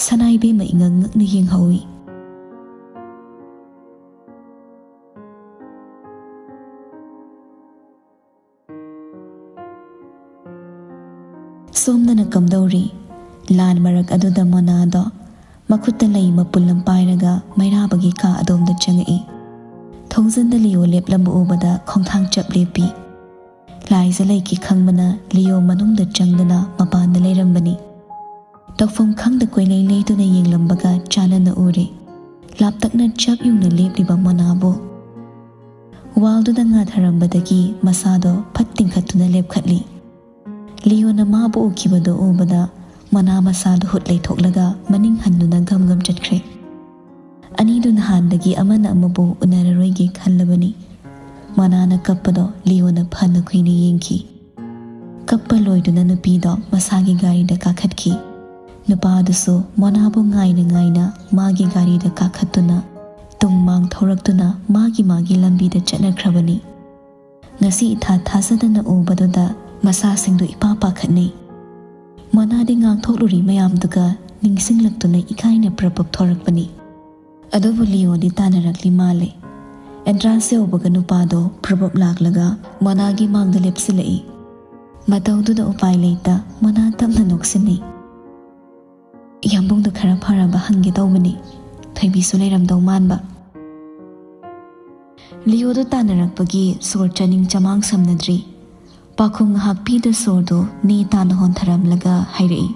ꯁꯅꯥ ꯏꯕꯦꯝꯃ ꯏꯉꯛ ꯉꯛꯅ ꯌꯦꯡꯍꯧꯏ꯫ ꯁꯣꯝꯗꯅ ꯀꯝꯗꯧꯔꯤ? ꯂꯥꯟ ꯃꯔꯛ ꯑꯗꯨꯗ ꯃꯣꯅꯥꯗꯣ ꯃꯈꯨꯠꯇ ꯂꯩ ꯃꯄꯨꯜ ꯑꯃ ꯄꯥꯏꯔꯒ ꯃꯩꯔꯥꯕꯒꯤ ꯀꯥ ꯑꯗꯣꯝꯗ ꯆꯪꯉꯛꯏ꯫ ꯊꯣꯡꯖꯤꯟꯗ ꯂꯤꯌꯣ ꯂꯦꯞꯂꯝꯕ ꯎꯕꯗ ꯈꯣꯡꯊꯥꯡ ꯆꯞ ꯂꯦꯞꯄꯤ꯫ ꯂꯥꯏꯖ ꯂꯩꯈꯤ ꯈꯪꯕꯅ ꯂꯤꯌꯣ ꯃꯅꯨꯡꯗ ꯆꯪꯗꯨꯅ ꯃꯄꯥꯟꯗ ꯂꯩꯔꯝꯕꯅꯤ꯫ ꯇꯧꯐꯝ ꯈꯪꯗ ꯀꯣꯏꯂꯩ ꯂꯩꯗꯨꯅ ꯌꯦꯡꯂꯝꯕꯒ ꯆꯥꯟꯅꯅ ꯎꯔꯦ꯫ ꯂꯥꯞꯇꯛꯅ ꯆꯞ ꯌꯨꯡꯅ ꯂꯦꯞꯂꯤꯕ ꯃꯣꯅꯥꯕꯨ꯫ ꯋꯥꯜꯗꯨꯗ ꯉꯥꯊꯔꯝꯕꯗꯒꯤ ꯃꯁꯥꯗꯣ ꯐꯠ ꯇꯤꯡꯈꯠꯇꯨꯅ ꯂꯦꯞꯈꯠꯂꯤ꯫ ꯂꯤꯌꯣꯅ ꯃꯥꯕꯨ ꯎꯈꯤꯕꯗꯨ ꯎꯕꯗ ꯃꯣꯅꯥ ꯃꯁꯥꯗꯨ ꯍꯨꯠ ꯂꯩꯊꯣꯛꯂꯒ ꯃꯅꯤꯡ ꯍꯟꯗꯨꯅ ꯒꯝ ꯒꯝ ꯆꯠꯈ꯭ꯔꯦ꯫ ꯑꯅꯤꯗꯨ ꯅꯍꯥꯟꯗꯒꯤ ꯑꯃꯅ ꯑꯃꯕꯨ ꯎꯅꯔꯔꯣꯏꯒꯦ ꯈꯜꯂꯕꯅꯤ꯫ ꯃꯣꯅꯥꯅ ꯀꯞꯄꯗꯣ ꯂꯤꯌꯣꯅ ꯐꯅ ꯀꯨꯏꯅ ꯌꯦꯡꯈꯤ꯫ ꯀꯞꯄ ꯂꯣꯏꯗꯨꯅ ꯅꯨꯄꯤꯗꯣ ꯃꯁꯥꯒꯤ ꯒꯥꯔꯤꯗ ꯀꯥꯈꯠꯈꯤ꯫ ꯅꯨꯄꯥꯗꯨꯁꯨ ꯃꯣꯅꯥꯕꯨ ꯉꯥꯏꯅ ꯉꯥꯏꯅ ꯃꯥꯒꯤ ꯒꯥꯔꯤꯗ ꯀꯥꯈꯠꯇꯨꯅ ꯇꯨꯡ ꯃꯥꯡ ꯊꯧꯔꯛꯇꯨꯅ ꯃꯥꯒꯤ ꯃꯥꯒꯤ ꯂꯝꯕꯤꯗ ꯆꯠꯅꯈ꯭ꯔꯕꯅꯤ꯫ ꯉꯁꯤ ꯏꯊꯥ ꯊꯥꯖꯗꯅ ꯎꯕꯗꯨꯗ ꯃꯁꯥꯁꯤꯡꯗꯨ ꯏꯄꯥ ꯄꯥꯈꯠꯅꯩ꯫ ꯃꯣꯅꯥꯗꯤ ꯉꯥꯡꯊꯣꯛꯂꯨꯔꯤ ꯃꯌꯥꯝꯗꯨꯒ ꯅꯤꯡꯁꯤꯡꯂꯛꯇꯨꯅ ꯏꯀꯥꯏꯅ ꯄ꯭ꯔꯄꯞ ꯊꯣꯔꯛꯄꯅꯤ꯫ ꯑꯗꯨꯕꯨ ꯂꯤꯌꯣꯗꯤ ꯇꯥꯟꯅꯔꯛꯂꯤ ꯃꯥꯜꯂꯦ꯫ ꯑꯦꯟꯇ꯭ꯔꯥꯟꯁ ꯌꯧꯕꯒ ꯅꯨꯄꯥꯗꯣ ꯄ꯭ꯔꯄꯞ ꯂꯥꯛꯂꯒ ꯃꯣꯅꯥꯒꯤ ꯃꯥꯡꯗ ꯂꯦꯞꯁꯤꯜꯂꯛꯏ꯫ ꯃꯇꯧꯗꯨꯗ ꯎꯄꯥꯏ ꯂꯩꯇ ꯃꯣꯅꯥ ꯇꯞꯅ ꯅꯣꯛꯁꯤꯟꯅꯩ꯫ ꯌꯥꯝꯕꯨꯡꯗꯣ ꯈꯔ ꯐꯔꯕ ꯍꯪꯒꯦ ꯇꯧꯕꯅꯤ꯫ ꯊꯣꯏꯕꯤꯁꯨ ꯂꯩꯔꯝꯗꯧ ꯃꯥꯟꯕ꯫ ꯂꯤꯌꯣꯗꯣ ꯇꯥꯟꯅꯔꯛꯄꯒꯤ ꯁꯣꯔ ꯆꯥꯅꯤꯡ ꯆꯃꯥꯡ ꯁꯝꯅꯗ꯭ꯔꯤ꯫ ꯄꯥꯈꯨꯝ ꯉꯥꯏꯍꯥꯛ ꯄꯤꯗ ꯁꯣꯔꯗꯣ ꯅꯦ ꯇꯥꯅ ꯍꯣꯟꯊꯔꯝꯂꯒ ꯍꯥꯏꯔꯛꯏ,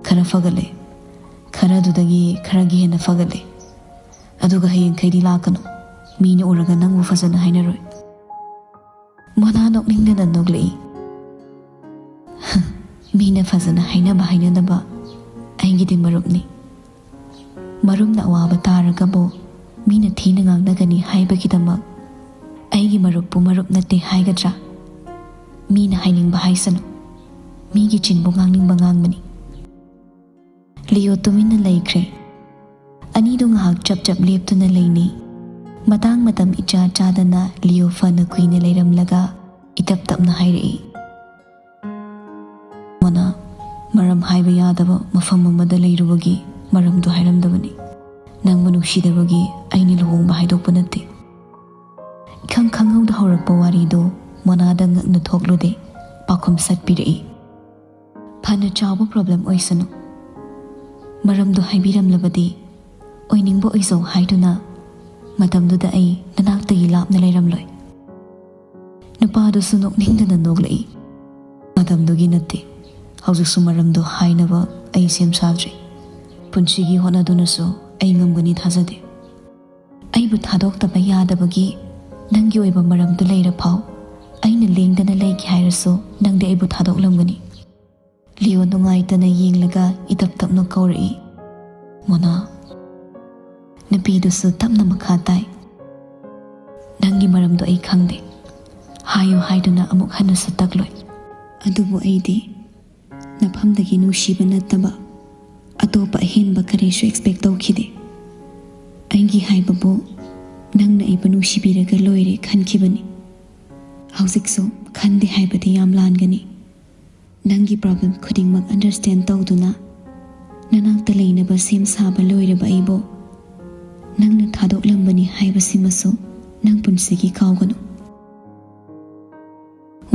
"ꯈꯔ ꯐꯒꯠꯂꯦ꯫ ꯈꯔꯗꯨꯗꯒꯤ ꯈꯔꯒꯤ ꯍꯦꯟꯅ ꯐꯒꯠꯂꯦ꯫ ꯑꯗꯨꯒ ꯍꯌꯦꯡꯈꯩꯗꯤ ꯂꯥꯛꯀꯅꯨ꯫ ꯃꯤꯅ ꯎꯔꯒ ꯅꯪꯕꯨ ꯐꯖꯅ ꯍꯥꯏꯅꯔꯣꯏ꯫" ꯃꯣꯅꯥ ꯅꯣꯛꯅꯤꯡꯗꯅ ꯅꯣꯛꯂꯛꯏ꯫ "ꯃꯤꯅ ꯐꯖꯅ ꯍꯥꯏꯅꯕ ꯍꯥꯏꯅꯗꯕ ꯑꯩꯒꯤꯗꯤ ꯃꯔꯨꯞꯅꯤ꯫ ꯃꯔꯨꯞꯅ ꯑꯋꯥꯕ ꯇꯥꯔꯒꯕꯨ ꯃꯤꯅ ꯊꯤꯅ ꯉꯥꯡꯅꯒꯅꯤ ꯍꯥꯏꯕꯒꯤꯗꯃꯛ ꯑꯩꯒꯤ ꯃꯔꯨꯞꯄꯨ ꯃꯔꯨꯞ ꯅꯠꯇꯦ ꯍꯥꯏꯒꯗ꯭ꯔꯥ? ꯃꯤꯅ ꯍꯥꯏꯅꯤꯡꯕ ꯍꯥꯏꯁꯅꯨ꯫ ꯃꯤꯒꯤ ꯆꯤꯟꯕꯨ ꯉꯥꯡꯅꯤꯡꯕ ꯉꯥꯡꯕꯅꯤ꯫" ꯂꯤꯌꯣ ꯇꯨꯃꯤꯟꯅ ꯂꯩꯈ꯭ꯔꯦ꯫ ꯑꯅꯤꯗꯨ ꯉꯥꯏꯍꯥꯛ ꯆꯞ ꯆꯞ ꯂꯦꯞꯇꯨꯅ ꯂꯩꯅꯩ꯫ ꯃꯇꯥꯡ ꯃꯇꯝ ꯏꯆꯥ ꯆꯥꯗꯅ ꯂꯤꯌꯣ ꯐꯅ ꯀꯨꯏꯅ ꯂꯩꯔꯝꯂꯒ ꯏꯇꯞ ꯇꯞꯅ ꯍꯥꯏꯔꯛꯏ, "ꯃꯣꯅꯥ, ꯃꯔꯝ ꯍꯥꯏꯕ ꯌꯥꯗꯕ ꯃꯐꯝ ꯑꯃꯗ ꯂꯩꯔꯨꯕꯒꯤ ꯃꯔꯝꯗꯨ ꯍꯥꯏꯔꯝꯗꯕꯅꯤ꯫ ꯅꯪꯕꯨ ꯅꯨꯡꯁꯤꯗꯕꯒꯤ ꯑꯩꯅ ꯂꯨꯍꯣꯡꯕ ꯍꯥꯏꯗꯣꯛꯄ ꯅꯠꯇꯦ꯫" ꯏꯈꯪ ꯈꯪꯍꯧꯗ ꯍꯧꯔꯛꯄ ꯋꯥꯔꯤꯗꯨ ꯃꯣꯅꯥꯗ ꯉꯛꯅ ꯊꯣꯛꯂꯨꯗꯦ꯫ ꯄꯥꯎꯈꯨꯝ ꯁꯠꯄꯤꯔꯛꯏ꯫ "ꯐꯅ ꯆꯥꯎꯕ ꯄ꯭ꯔꯣꯕ꯭ꯂꯦꯝ ꯑꯣꯏꯁꯅꯨ, ꯃꯔꯝꯗꯨ ꯍꯥꯏꯕꯤꯔꯝꯂꯕꯗꯤ ꯑꯣꯏꯅꯤꯡꯕ ꯑꯣꯏꯖꯧ ꯍꯥꯏꯗꯨꯅ ꯃꯇꯝꯗꯨꯗ ꯑꯩ ꯅꯅꯥꯛꯇꯒꯤ ꯂꯥꯞꯅ ꯂꯩꯔꯝꯂꯣꯏ꯫" ꯅꯨꯄꯥꯗꯨꯁꯨ ꯅꯣꯛꯅꯤꯡꯗꯅ ꯅꯣꯛꯂꯛꯏ꯫ "ꯃꯇꯝꯗꯨꯒꯤ ꯅꯠꯇꯦ, ꯍꯧꯖꯤꯛꯁꯨ ꯃꯔꯝꯗꯣ ꯍꯥꯏꯅꯕ ꯑꯩ ꯁꯦꯝ ꯁꯥꯗ꯭ꯔꯤ꯫ ꯄꯨꯟꯁꯤꯒꯤ ꯍꯣꯠꯅꯗꯨꯅꯁꯨ ꯑꯩ ꯉꯝꯒꯅꯤ ꯊꯥꯖꯗꯦ꯫ ꯑꯩꯕꯨ ꯊꯥꯗꯣꯛꯇꯕ ꯌꯥꯗꯕꯒꯤ ꯅꯪꯒꯤ ꯑꯣꯏꯕ ꯃꯔꯝꯗꯨ ꯂꯩꯔ ꯐꯥꯎ ꯑꯩꯅ ꯂꯦꯡꯗꯅ ꯂꯩꯒꯦ ꯍꯥꯏꯔꯁꯨ ꯅꯪꯗꯤ ꯑꯩꯕꯨ ꯊꯥꯗꯣꯛꯂꯝꯒꯅꯤ꯫" ꯂꯤꯌꯣ ꯅꯨꯡꯉꯥꯏꯇꯅ ꯌꯦꯡꯂꯒ ꯏꯇꯞ ꯇꯞꯅ ꯀꯧꯔꯛꯏ, "ꯃꯣꯅꯥ꯫" ꯅꯨꯄꯤꯗꯨꯁꯨ ꯇꯞꯅ ꯃꯈꯥ ꯇꯥꯏ, "ꯅꯪꯒꯤ ꯃꯔꯝꯗꯣ ꯑꯩ ꯈꯪꯗꯦ, ꯍꯥꯏꯌꯨ ꯍꯥꯏꯗꯨꯅ ꯑꯃꯨꯛ ꯍꯟꯅ ꯁꯠꯇꯛꯂꯣꯏ꯫ ꯑꯗꯨꯕꯨ ꯑꯩꯗꯤ ꯅꯐꯝꯗꯒꯤ ꯅꯨꯡꯁꯤꯕ ꯅꯠꯇꯕ ꯑꯇꯣꯞꯄ ꯑꯍꯦꯟꯕ ꯀꯔꯤꯁꯨ ꯑꯦꯛꯁꯄꯦꯛ ꯇꯧꯈꯤꯗꯦ꯫ ꯑꯩꯒꯤ ꯍꯥꯏꯕꯕꯨ ꯅꯪꯅ ꯑꯩꯕꯨ ꯅꯨꯡꯁꯤꯕꯤꯔꯒ ꯂꯣꯏꯔꯦ ꯈꯟꯈꯤꯕꯅꯤ꯫ ꯍꯧꯖꯤꯛꯁꯨ ꯈꯟꯗꯦ ꯍꯥꯏꯕꯗꯤ ꯌꯥꯝ ꯂꯥꯟꯒꯅꯤ꯫ ꯅꯪꯒꯤ ꯄ꯭ꯔꯣꯕ꯭ꯂꯦꯝ ꯈꯨꯗꯤꯡꯃꯛ ꯑꯟꯗꯔꯁꯇꯦꯟ ꯇꯧꯗꯨꯅ ꯅꯅꯥꯛꯇ ꯂꯩꯅꯕ ꯁꯦꯝ ꯁꯥꯕ ꯂꯣꯏꯔꯕ ꯑꯩꯕꯨ ꯅꯪꯅ ꯊꯥꯗꯣꯛꯂꯝꯕꯅꯤ ꯍꯥꯏꯕꯁꯤꯃꯁꯨ ꯅꯪ ꯄꯨꯟꯁꯤꯒꯤ ꯀꯥꯎꯒꯅꯨ꯫"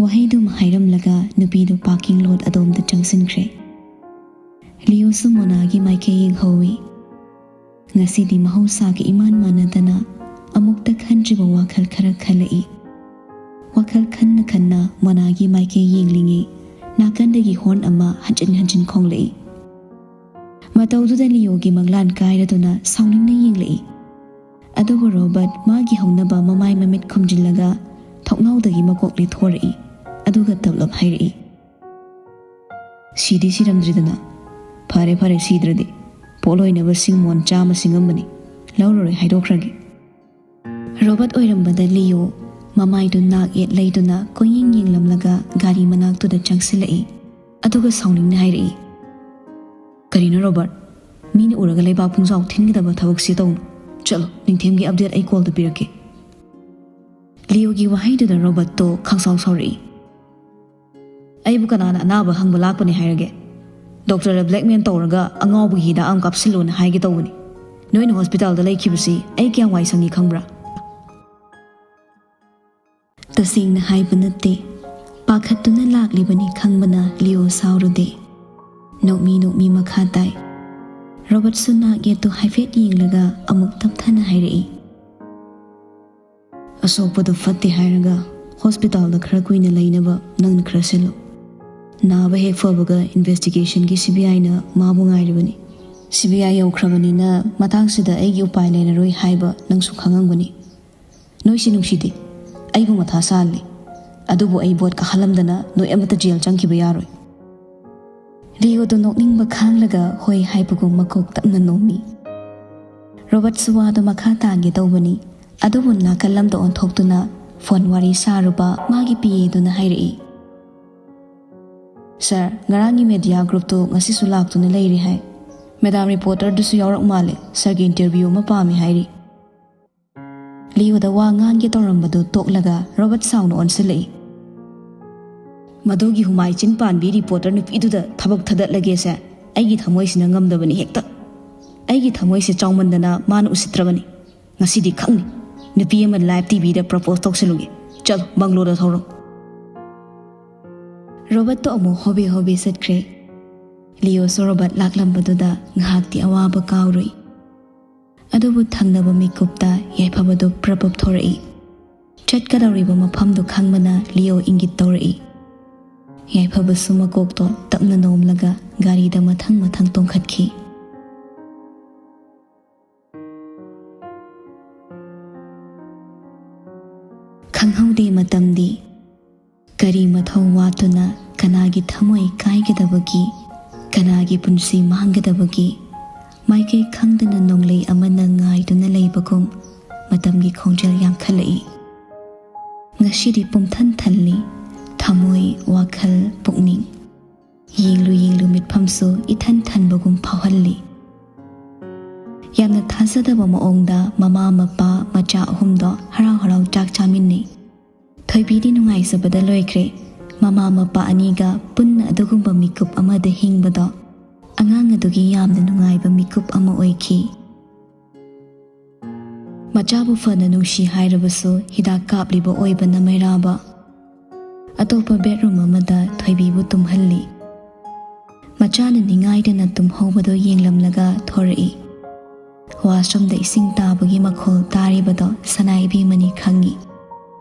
ꯋꯥꯍꯩꯗꯨꯃ ꯍꯥꯏꯔꯝꯂꯒ ꯅꯨꯄꯤꯗꯨ ꯄꯥꯔꯀꯤꯡ ꯂꯣꯠ ꯑꯗꯣꯝꯗ ꯆꯪꯁꯤꯟꯈ꯭ꯔꯦ꯫ ꯂꯤꯌꯣꯁꯨ ꯃꯣꯅꯥꯒꯤ ꯃꯥꯏꯀꯩ ꯌꯦꯡꯍꯧꯏ꯫ ꯉꯁꯤꯗꯤ ꯃꯍꯧꯁꯥꯒ ꯏꯃꯥꯟ ꯃꯥꯟꯅꯗꯅ ꯑꯃꯨꯛꯇ ꯈꯟꯗ꯭ꯔꯤꯕ ꯋꯥꯈꯜ ꯈꯔ ꯈꯜꯂꯛꯏ꯫ ꯋꯥꯈꯜ ꯈꯟꯅ ꯈꯟꯅ ꯃꯣꯅꯥꯒꯤ ꯃꯥꯏꯀꯩ ꯌꯦꯡꯂꯤꯉꯩ ꯅꯥꯀꯟꯗꯒꯤ ꯍꯣꯔꯟ ꯑꯃ ꯍꯟꯖꯤꯟ ꯍꯟꯖꯤꯟ ꯈꯣꯡꯂꯛꯏ꯫ ꯃꯇꯧꯗꯨꯗ ꯂꯤꯌꯣꯒꯤ ꯃꯪꯂꯥꯟ ꯀꯥꯏꯔꯗꯨꯅ ꯁꯥꯎꯅꯤꯡꯅ ꯌꯦꯡꯂꯛꯏ꯫ ꯑꯗꯨꯕꯨ ꯔꯣꯕꯔꯠ ꯃꯥꯒꯤ ꯍꯧꯅꯕ ꯃꯃꯥꯏ ꯃꯃꯤꯠ ꯈꯨꯝꯖꯤꯜꯂꯒ ꯊꯣꯡꯅꯥꯎꯗꯒꯤ ꯃꯀꯣꯛ ꯂꯤꯊꯣꯔꯛꯏ꯫ ꯑꯗꯨꯒ ꯇꯞꯂꯞ ꯍꯥꯏꯔꯛꯏ, "ꯁꯤꯗꯤ ꯁꯤꯔꯝꯗ꯭ꯔꯤꯗꯅ꯫ ꯐꯔꯦ ꯐꯔꯦ, ꯁꯤꯗ꯭ꯔꯗꯤ ꯄꯣꯠ ꯑꯣꯏꯅꯕ ꯁꯤꯡꯃꯣꯟ ꯆꯥꯝꯃ ꯁꯤꯡꯉꯝꯕꯅꯤ, ꯂꯧꯔꯔꯣꯏ ꯍꯥꯏꯗꯣꯛꯈ꯭ꯔꯒꯦ꯫" ꯔꯣꯕꯔꯠ ꯑꯣꯏꯔꯝꯕꯗ ꯂꯤꯌꯣ ꯃꯃꯥꯏꯗꯨ ꯅꯥꯛ ꯌꯦꯠ ꯂꯩꯗꯨꯅ ꯀꯣꯏꯌꯦꯡ ꯌꯦꯡꯂꯝꯂꯒ ꯒꯥꯔꯤ ꯃꯅꯥꯛꯇꯨꯗ ꯆꯪꯁꯤꯜꯂꯛꯏ꯫ ꯑꯗꯨꯒ ꯁꯥꯎꯅꯤꯡꯅ ꯍꯥꯏꯔꯛꯏ, "ꯀꯔꯤꯅꯣ ꯔꯣꯕꯔꯠ? ꯃꯤꯅ ꯎꯔꯒ ꯂꯩꯕꯥꯛ ꯄꯨꯡꯖꯥꯎ ꯊꯤꯟꯒꯗꯕ ꯊꯕꯛꯁꯤ ꯇꯧꯅꯨ꯫ ꯆꯠꯂꯣ, ꯅꯤꯡꯊꯦꯝꯒꯤ ꯑꯞꯗꯦꯠ ꯑꯩ ꯀꯣꯜꯗ ꯄꯤꯔꯛꯀꯦ꯫" ꯂꯤꯌꯣꯒꯤ ꯋꯥꯍꯩꯗꯨꯗ ꯔꯣꯕꯔꯠꯇꯣ ꯈꯪꯁꯥꯎ ꯁꯥꯎꯔꯛꯏ꯫ "ꯑꯩꯕꯨ ꯀꯅꯥꯅ ꯑꯅꯥꯕ ꯍꯪꯕ ꯂꯥꯛꯄꯅꯤ ꯍꯥꯏꯔꯒꯦ? ꯗꯣꯛꯇꯔꯗ ꯕ꯭ꯂꯦꯛꯃꯦꯜ ꯇꯧꯔꯒ ꯑꯉꯥꯎꯕꯒꯤ ꯍꯤꯗꯥꯛ ꯑꯃ ꯀꯥꯞꯁꯤꯜꯂꯣꯅ ꯍꯥꯏꯒꯦ ꯇꯧꯕꯅꯤ꯫ ꯅꯣꯏꯅ ꯍꯣꯁꯄꯤꯇꯥꯜꯗ ꯂꯩꯈꯤꯕꯁꯤ ꯑꯩ ꯀꯌꯥꯝ ꯋꯥꯏ ꯁꯪꯉꯤ ꯈꯪꯕ꯭ꯔꯥ?" ꯇꯁꯦꯡꯅ ꯍꯥꯏꯕ ꯅꯠꯇꯦ, ꯄꯥꯈꯠꯇꯨꯅ ꯂꯥꯛꯂꯤꯕꯅꯤ ꯈꯪꯕꯅ ꯂꯤꯑꯣ ꯁꯥꯎꯔꯨꯗꯦ꯫ ꯅꯣꯛꯃꯤ ꯅꯣꯛꯃꯤ ꯃꯈꯥ ꯇꯥꯏ꯫ ꯔꯣꯕꯔꯠꯁꯨ ꯅꯥꯛ ꯌꯦꯠꯇꯨ ꯍꯥꯏꯐꯦꯠ ꯌꯦꯡꯂꯒ ꯑꯃꯨꯛ ꯇꯞꯊꯅ ꯍꯥꯏꯔꯛꯏ, "ꯑꯁꯣꯛꯄꯗꯨ ꯐꯠꯇꯦ ꯍꯥꯏꯔꯒ ꯍꯣꯁꯄꯤꯇꯥꯜꯗ ꯈꯔ ꯀꯨꯏꯅ ꯂꯩꯅꯕ ꯅꯪꯅ ꯈꯔ ꯁꯤꯜꯂꯨ꯫ ꯅꯥꯕ ꯍꯦꯛ ꯐꯕꯒ ꯏꯟꯚꯦꯁꯇꯤꯒꯦꯁꯟꯒꯤ ꯁꯤ ꯕꯤ ꯑꯥꯏꯅ ꯃꯥꯕꯨ ꯉꯥꯏꯔꯤꯕꯅꯤ꯫ ꯁꯤ ꯕꯤ ꯑꯥꯏ ꯌꯧꯈ꯭ꯔꯕꯅꯤꯅ ꯃꯇꯥꯡꯁꯤꯗ ꯑꯩꯒꯤ ꯎꯄꯥꯏ ꯂꯩꯔꯔꯣꯏ ꯍꯥꯏꯕ ꯅꯪꯁꯨ ꯈꯪꯉꯝꯒꯅꯤ꯫ ꯅꯣꯏꯁꯤ ꯅꯨꯡꯁꯤꯗꯦ, ꯑꯩꯕꯨ ꯃꯊꯥ ꯁꯥꯍꯜꯂꯤ, ꯑꯗꯨꯕꯨ ꯑꯩ ꯚꯣꯠ ꯀꯥꯍꯜꯂꯝꯗꯅ ꯅꯣꯏ ꯑꯃꯠꯇ ꯖꯦꯜ ꯆꯪꯈꯤꯕ ꯌꯥꯔꯣꯏ꯫" ꯂꯤꯑꯣꯗꯣ ꯅꯣꯛꯅꯤꯡꯕ ꯈꯥꯡꯂꯒ ꯍꯣꯏ ꯍꯥꯏꯕꯒꯨꯝ ꯃꯀꯣꯛ ꯇꯞꯅ ꯅꯣꯝꯃꯤ꯫ ꯔꯣꯕꯔꯠꯁꯨ ꯋꯥꯗꯣ ꯃꯈꯥ ꯇꯥꯒꯦ ꯇꯧꯕꯅꯤ, ꯑꯗꯨꯕꯨ ꯅꯥꯀꯜ ꯑꯃꯗ ꯑꯣꯟꯊꯣꯛꯇꯨꯅ ꯐꯣꯟ ꯋꯥꯔꯤ ꯁꯥꯔꯨꯕ ꯃꯥꯒꯤ ꯄꯤ ꯑꯦꯗꯨꯅ ꯍꯥꯏꯔꯛꯏ, "ꯁꯥꯔ, ꯉꯔꯥꯡꯒꯤ ꯃꯦꯗꯤꯌꯥ ꯒ꯭ꯔꯨꯞꯇꯨ ꯉꯁꯤꯁꯨ ꯂꯥꯛꯇꯨꯅ ꯂꯩꯔꯤ ꯍꯥꯏ꯫ ꯃꯦꯗꯥꯝ ꯔꯤꯄꯣꯔꯇꯔꯗꯨꯁꯨ ꯌꯥꯎꯔꯛ ꯃꯥꯜꯂꯦ, ꯁꯥꯔꯒꯤ ꯏꯟꯇꯔꯚ꯭ꯌꯨ ꯑꯃ ꯄꯥꯝꯃꯤ ꯍꯥꯏꯔꯤ꯫" ꯂꯤꯑꯣꯗ ꯋꯥ ꯉꯥꯡꯒꯦ ꯇꯧꯔꯝꯕꯗꯨ ꯇꯣꯛꯂꯒ ꯔꯣꯕꯔꯠ ꯁꯥꯎꯅ ꯑꯣꯟꯁꯤꯜꯂꯛꯏ, "ꯃꯗꯨꯒꯤ ꯍꯨꯃꯥꯏ ꯆꯤꯟ ꯄꯥꯟꯕꯤ ꯔꯤꯄꯣꯔꯇꯔ ꯅꯨꯄꯤꯗꯨꯗ ꯊꯕꯛ ꯊꯥꯗꯠꯂꯒꯦꯁꯦ ꯑꯩꯒꯤ ꯊꯃꯣꯏꯁꯤꯅ ꯉꯝꯗꯕꯅꯤ ꯍꯦꯛꯇ꯫ ꯑꯩꯒꯤ ꯊꯃꯣꯏꯁꯦ ꯆꯥꯎꯃꯟꯗꯅ ꯃꯥꯅ ꯎꯁꯤꯠꯇ꯭ꯔꯕꯅꯤ꯫ ꯉꯁꯤꯗꯤ ꯈꯪꯅꯤ꯫ ꯅꯨꯄꯤ ꯑꯃ ꯂꯥꯏꯚ ꯇꯤ ꯚꯤꯗ ꯄ꯭ꯔꯄꯣꯁ ꯇꯧꯁꯤꯜꯂꯨꯒꯦ꯫ ꯆꯠꯂꯣ, ꯕꯪꯒ꯭ꯂꯣꯗ ꯊꯧꯔꯣ꯫" ꯔꯣꯕꯔꯠꯇꯣ ꯑꯃꯨꯛ ꯍꯣꯕꯦ ꯍꯣꯕꯦ ꯆꯠꯈ꯭ꯔꯦ꯫ ꯂꯤꯑꯣꯁꯨ ꯔꯣꯕꯔꯠ ꯂꯥꯛꯂꯝꯕꯗꯨꯗ ꯉꯥꯏꯍꯥꯛꯇꯤ ꯑꯋꯥꯕ ꯀꯥꯎꯔꯨꯏ꯫ ꯑꯗꯨꯕꯨ ꯊꯪꯅꯕ ꯃꯤꯀꯨꯞꯇ ꯌꯥꯏꯐꯕꯗꯨ ꯄ꯭ꯔꯞ ꯄꯞ ꯊꯣꯔꯛꯏ꯫ ꯆꯠꯀꯗꯧꯔꯤꯕ ꯃꯐꯝꯗꯨ ꯈꯪꯕꯅ ꯂꯤꯑꯣ ꯏꯪꯒꯤꯠ ꯇꯧꯔꯛꯏ꯫ ꯌꯥꯏꯐꯕꯁꯨ ꯃꯀꯣꯛꯇꯣ ꯇꯞꯅ ꯅꯣꯝꯂꯒ ꯒꯥꯔꯤꯗ ꯃꯊꯪ ꯃꯊꯪ ꯇꯣꯡꯈꯠꯈꯤ꯫ ꯈꯪꯍꯧꯗꯦ ꯃꯇꯝꯗꯤ꯫ ꯀꯔꯤ ꯃꯊꯧ ꯋꯥꯠꯇꯨꯅ ꯀꯅꯥꯒꯤ ꯊꯃꯣꯏ ꯀꯥꯏꯒꯗꯕꯒꯤ, ꯀꯅꯥꯒꯤ ꯄꯨꯟꯁꯤ ꯃꯥꯡꯒꯗꯕꯒꯤ ꯃꯥꯏꯀꯩ ꯈꯪꯗꯅ ꯅꯣꯡꯂꯩ ꯑꯃꯅ ꯉꯥꯏꯗꯨꯅ ꯂꯩꯕꯒꯨꯝ ꯃꯇꯝꯒꯤ ꯈꯣꯡꯖꯦꯜ ꯌꯥꯡꯈꯠꯂꯛꯏ꯫ ꯉꯁꯤꯗꯤ ꯄꯨꯝꯊꯟ ꯊꯜꯂꯤ, ꯊꯃꯣꯏ, ꯋꯥꯈꯜ, ꯄꯨꯛꯅꯤꯡ꯫ ꯌꯦꯡꯂꯨ ꯌꯦꯡꯂꯨ ꯃꯤꯠꯐꯝꯁꯨ ꯏꯊꯟ ꯊꯟꯕꯒꯨꯝ ꯐꯥꯎꯍꯜꯂꯤ꯫ ꯌꯥꯝꯅ ꯊꯥꯖꯗꯕ ꯃꯑꯣꯡꯗ ꯃꯃꯥ ꯃꯄꯥ ꯃꯆꯥ ꯑꯍꯨꯝꯗꯣ ꯍꯔꯥꯎ ꯍꯔꯥꯎ ꯆꯥꯛ ꯆꯥꯃꯤꯟꯅꯩ꯫ ꯊꯣꯏꯕꯤꯗꯤ ꯅꯨꯡꯉꯥꯏꯖꯕꯗ ꯂꯣꯏꯈ꯭ꯔꯦ꯫ ꯃꯃꯥ ꯃꯄꯥ ꯑꯅꯤꯒ ꯄꯨꯟꯅ ꯑꯗꯨꯒꯨꯝꯕ ꯃꯤꯀꯨꯞ ꯑꯃꯗ ꯍꯤꯡꯕꯗꯣ ꯑꯉꯥꯡ ꯑꯗꯨꯒꯤ ꯌꯥꯝꯅ ꯅꯨꯡꯉꯥꯏꯕ ꯃꯤꯀꯨꯞ ꯑꯃ ꯑꯣꯏꯈꯤ꯫ ꯃꯆꯥꯕꯨ ꯐꯅ ꯅꯨꯡꯁꯤ ꯍꯥꯏꯔꯕꯁꯨ ꯍꯤꯗꯥꯛ ꯀꯥꯞꯂꯤꯕ ꯑꯣꯏꯕꯅ ꯃꯩꯔꯥꯕ꯫ ꯑꯇꯣꯞꯄ ꯕꯦꯗꯔꯨꯝ ꯑꯃꯗ ꯊꯣꯏꯕꯤꯕꯨ ꯇꯨꯝꯍꯜꯂꯤ꯫ ꯃꯆꯥꯅ ꯅꯤꯡꯉꯥꯏꯗꯅ ꯇꯨꯝꯍꯧꯕꯗꯨ ꯌꯦꯡꯂꯝꯂꯒ ꯊꯣꯔꯛꯏ꯫ ꯋꯥꯁꯔꯨꯝꯗ ꯏꯁꯤꯡ ꯇꯥꯕꯒꯤ ꯃꯈꯣꯜ ꯇꯥꯔꯤꯕꯗꯣ ꯁꯅꯥ ꯏꯕꯦꯝꯃꯅꯤ ꯈꯪꯏ꯫